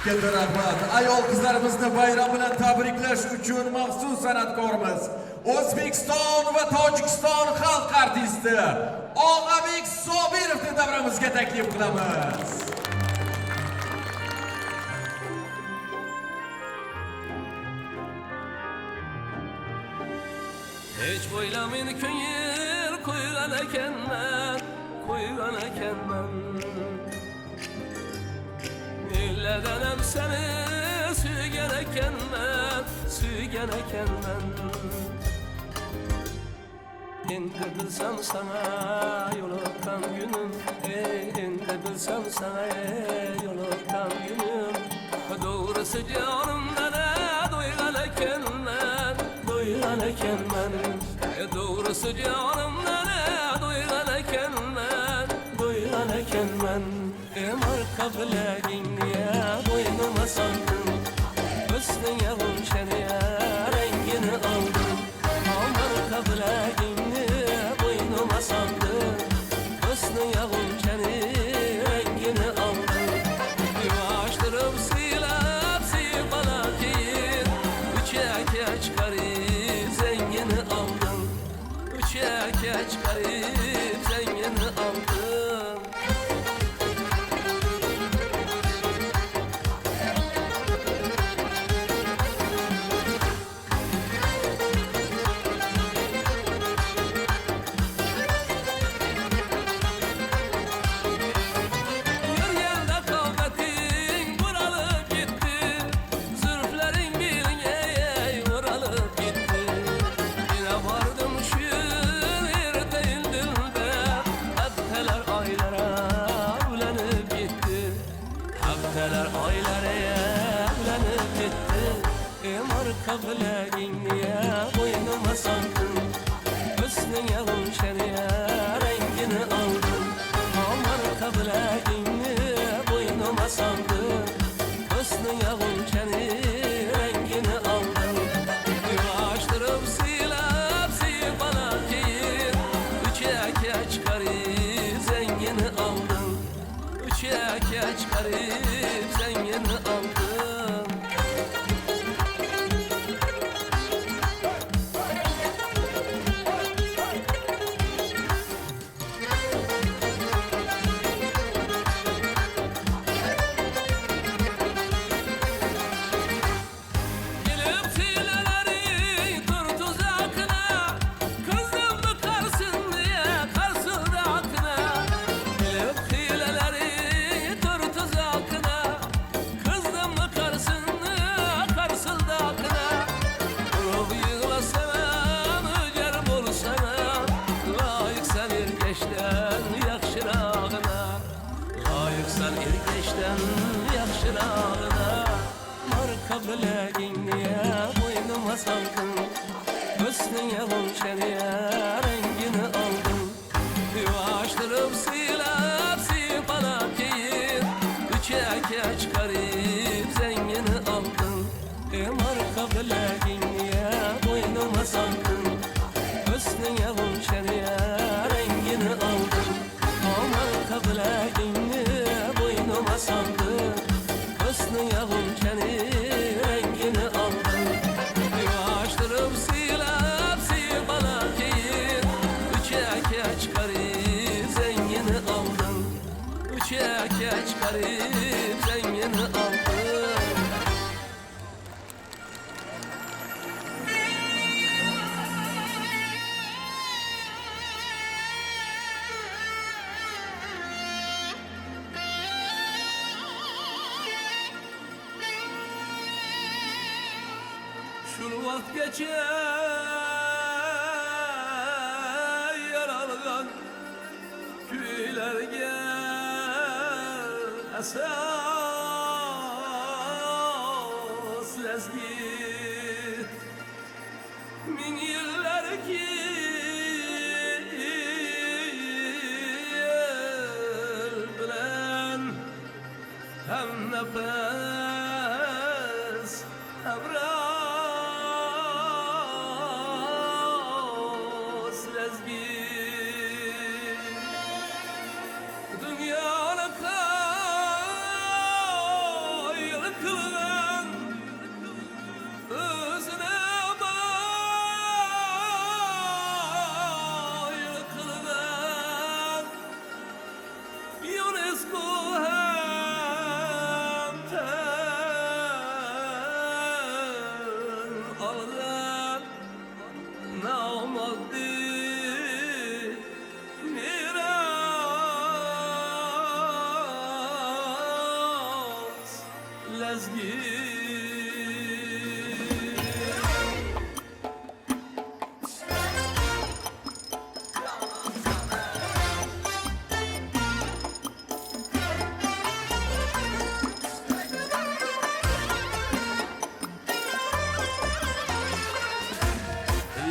Katta raxmat. Ayol-qizlarimizni bayram bilan tabriklash uchun maxsus san'atkorimiz, O'zbekiston va Tojikiston xalq artisti Og'abek Sobirovni davramizga taklif qilamiz. Hech o'ylamay ko'ngil qo'ygan ekanman, qo'ygan ekanman. Ellerden hem seni suygen ekenmen, suygen ekenmen. Endi bilsem sańa yoluqqan kúnim, ey, endi bilsem sańa, ey, yoluqqan kúnim. Doğrusı, janımdan doyǵan ekenmen, doyǵan ekenmen. Doğrusı, janımdan doyǵan ekenmen, doyǵan ekenmen. Em arqa bilegińe boynıma saldım, húsnińe ǵúlsháne reńgini aldım. Em arqa bilegińe boynıma saldım, húsnińe ǵúlsháne reńgini aldım. Yuvaştırıp, sıylap, sıypalap keyin, úch aka chiqarıp, zengini aldım. Úch aka chiqarıp, zengini aldım. Yúrgende qáwbetiń buralıp ketti, zúlfleriń belińe oralıp ketti. Men apardım ushın erteyin dilber, hápteler, aylar áwlenip ketti. Hápteler, aylar áwlenip ketti. Em arqa bilegińe boynıma saldım, húsnińe ǵúlsháne reńgini aldım. Em arqa bilegińe boynıma saldım, húsnińe ǵúlsháne reńgini aldım. Yuvaştırıp, sıylap, sıypalap keyin, úch aka chiqarıp, zengini aldım. Úch aka chiqarıp, zengini aldım. Kelip, hiyleleri tur tuzaqına, qızımdı qarsın diye qarsıdaqına. Kelip, hiyleleri tur tuzaqına, qızımdı qarsın diye qarsıdaqına. Urıp yıǵlasań hám, ójer bolsań hám, layıqsań erkeshten yaqshıraǵına. Layıqsań erkeshten yaqshıraǵına. Marqa bilegińe boynıma saldım, húsnińe ǵúlsháne reńgini aldım. Yuvaştırıp, sıylap, sıypalap keyin, úch aka chiqarıp, zengini aldım. Em arqa bilegińe boynıma saldım, húsnińe ǵúlsháne reńgini aldım. Em arqa bilegińe boynıma saldım, húsnińe ǵúlsháne reńgini aldım. Yuvaştırıp, sıylap, sıypalap keyin, úch aka chiqarıp, zengini aldım. Úch aka chiqarıp, zengini aldım. Shul waqıtqacha yaralǵan kúylerge esas lázgi. Ming yillarki el bilan hamnafas hamroz lázgi. Dúnyani qayırıp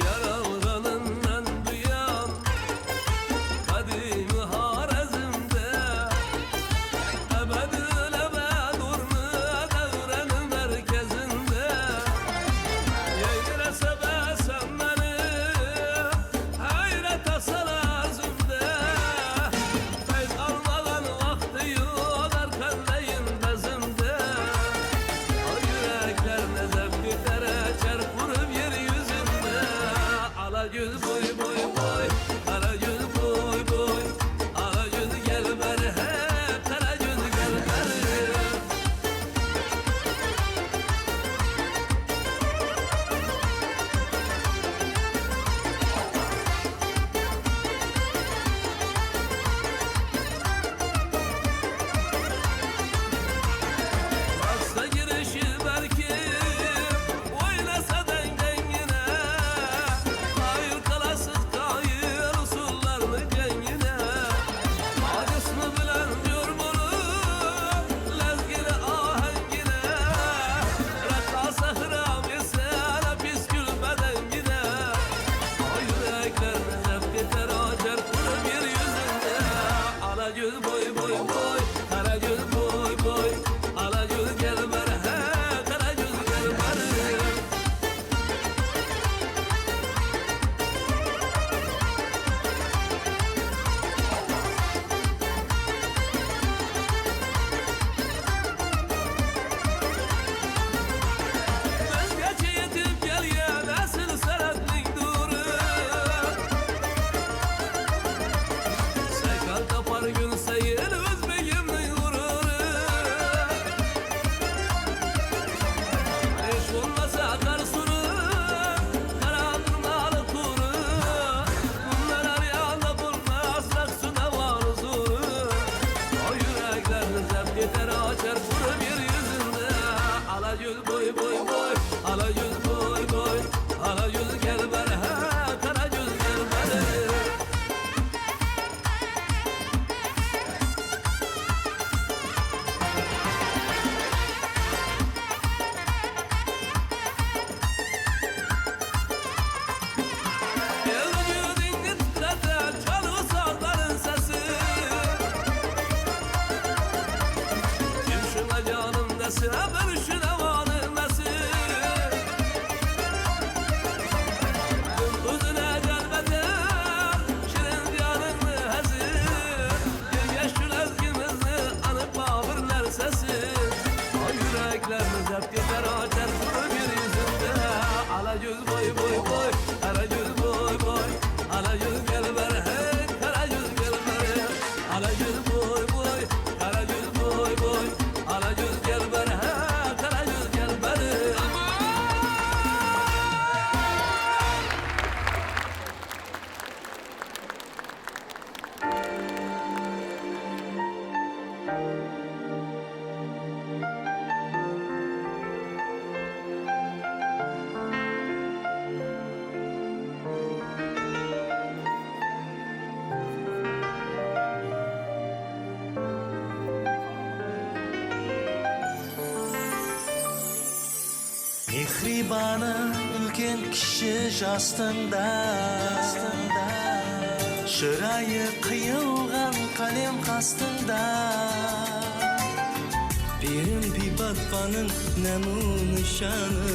Yaralǵanınan buyan qádiymi Xorezmde, ábedil-ábed ornı dáwran márkezinde. Yayrasa básen meni, hayrat asar ázimde. Payt almaǵan waqtı yoq, arqanlayın bázimde. Al, yúrekler ne zep keter, charx urıp yer yúzinde. Ala júz boy, boy, boy, qara júz boy, boy. Ala júz gelber, he, qara júz gelber. Basqa kiriship, erkek oynasa dań-dańgina, qayıl qalasız, qayıl usıllarnıń jángine. Aqısını bilen júr burıp, lázgili ahangine, raqqa sahra misali pes gúl bádengine. Ay, yúrekler zep keter, charx urıp yer yúzinde. Ala júz boy, boy, boy, qara júz boy, boy. Ala júz gelber, he, qara júz gelber. Ózgeshe etip kelgen ásil Sárattıń durı. Saykal tapar kún sayın ózbegimniń ǵurırı. Hesh bolmasa qar surı, qara turmalı turı. Bunnan ariyanda bolmaz Aqsuna bar zurı. Ay, yúreklerdi zep keter, charx urıp yer yúzinde. Ala júz boy, boy, boy, ala júz boy, boy, ala júz gelber, he, qara júz gelber. El-jurttıń titrete jalǵız sazların sesi. Kim shıńa janımda sabır ushın awanı násip. Kún kózine jalbeter, shirin janıńdı házir. Kelgesh júl ezgimizdi anıq babır nársesi. Ay, yúreklerdi zep keter, charx urıp yer yúzinde. Ala júz boy, boy, boy, qara júz boy, boy. Ala júz gelber, hey, qara júz gelber. Ala júz boy, boy, qara júz boy, boy. Ala júz gelber, he, qara júz gelber. Mehribana úlken-kishi jastıń da, shırayı qıyılǵan qálem qastıńda. Irim piypatpanıń námu-nıshanı,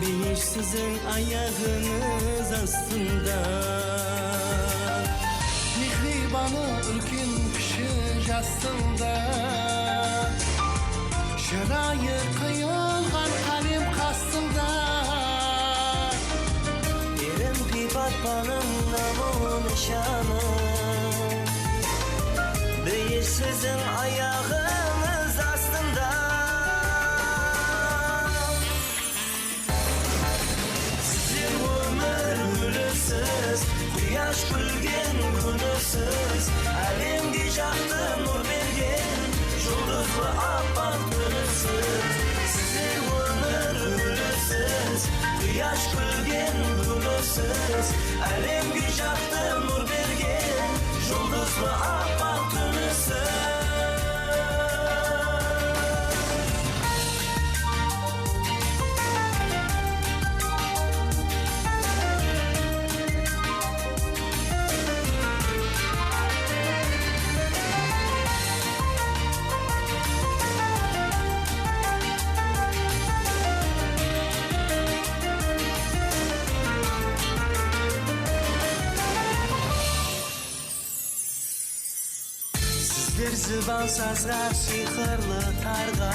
beyish siziń ayaǵıńız astında. Mehribana úlken-kishi jastıń da, shırayı qıyılǵan qálem qastıńda. Irim piypatpanıń námu-nıshanı, beyish siziń ayaǵıńız astında. Sizler ómir gúlisiz, quyash kúlgen kúnisiz, álemge jaqtı nur bergen juldızlı aq Zıban sazǵa, sıyqırlı tarǵa,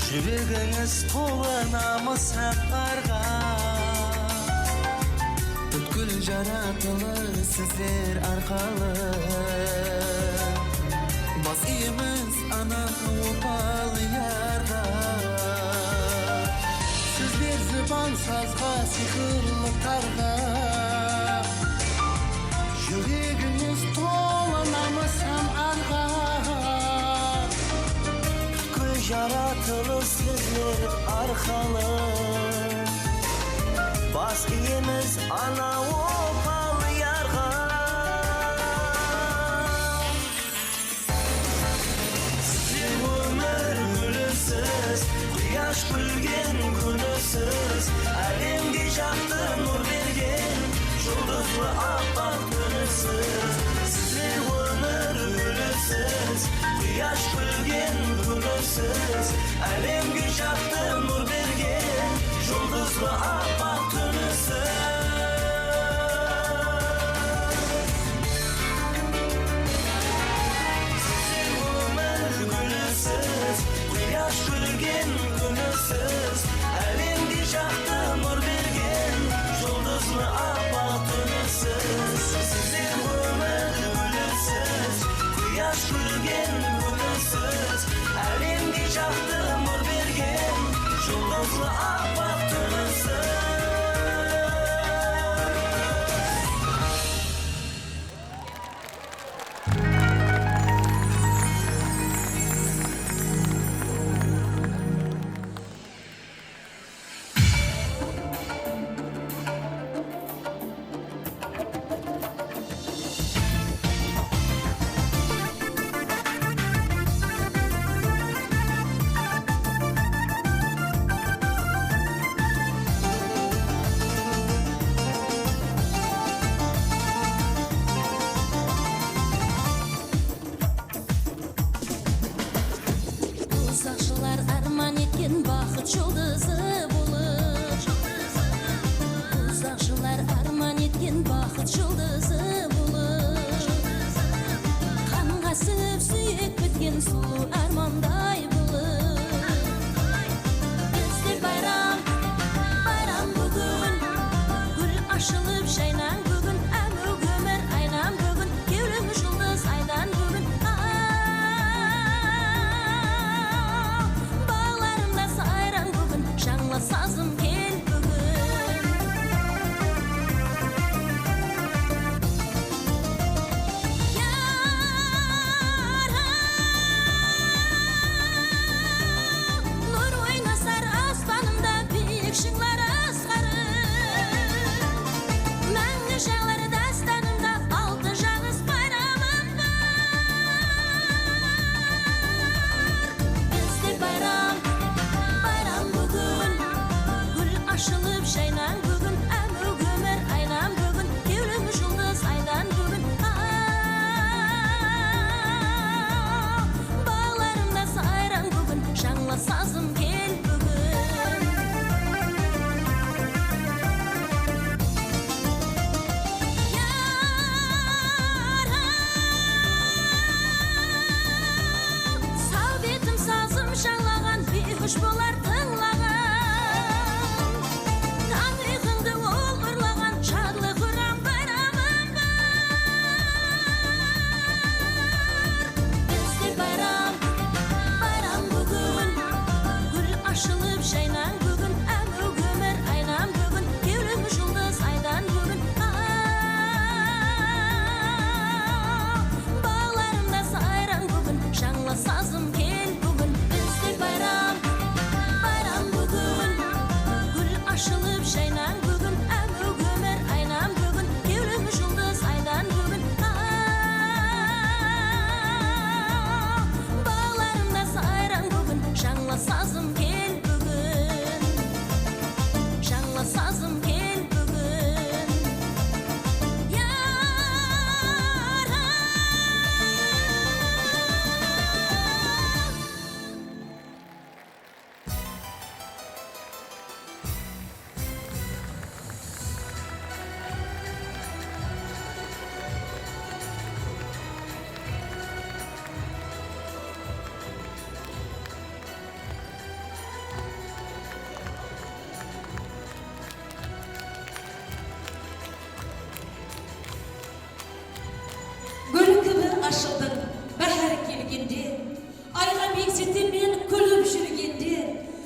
júregińiz tolı namıs hám arǵa. Pútkil jaratılıs sizler arqalı, bas iyemiz ana opal yarǵa. Sizler zıban sazǵa, sıyqırlı tarǵa, júregińiz tolı namıs hám arǵa. Pútkil jaratılıs sizler arqalı, bas iyemiz ana opal yarǵa. Sizler ómir gúlisiz, quyash kúlgen kúnisiz, álemge jaqtı nur bergen, juldızlı appaq túnisiz. Sizler ómir gúlisiz, quyash kúlgen kúnisiz, álemge jaqtı nur bergen, juldızlı appaq túnisiz. Sizler ómir gúlisiz, quyash kúlgen kúnisiz, álemge jaqtı nur bergen, juldızlı appaq túnisiz. Sizler ómir gúlisiz, quyash kúlgen kúnisiz, álemge jaqtı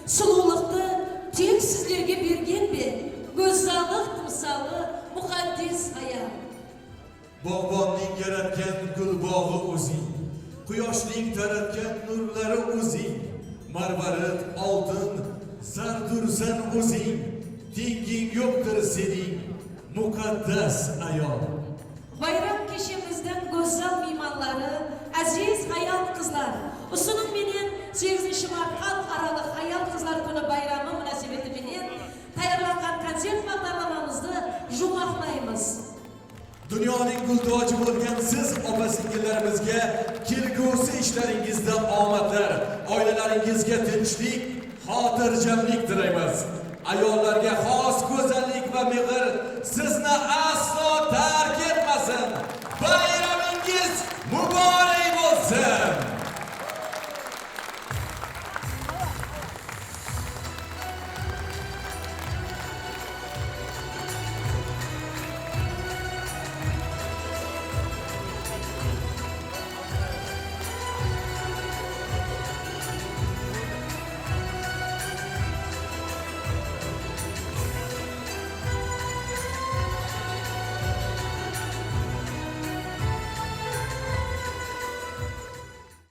Sulıwlıqtı tek sizlerge bergen be? Gózzallıq tımsalı, muqaddes hayal. Baǵbonnıń yaratgan gúl boǵı óziń, quyoshnıń taratgan nurlari óziń, marvarid, oltin, zardursan óziń, tengiń yoqdir seniń, muqaddas ayol. Bayram keshemizdiń gózzal miymanları, áziz hayal-qızlar! Usınıń menen segizinshi mart xalıqaralıq hayal-qızlar kúni bayramı múnásibeti menen tayarlanǵan koncert baǵdarlamamızdı juwmaqlaymız. Dúnyonıń gúltojı bolǵan siz, opa-singillarimizge, kelgusi ishlaringizda omadlar, oilalaringizga tinchlik, xotirjamlik tilaymiz. Ayollarga xos go'zallik va mehr sizni aslo tark etmasin. Bayramingiz muborak bo'lsin!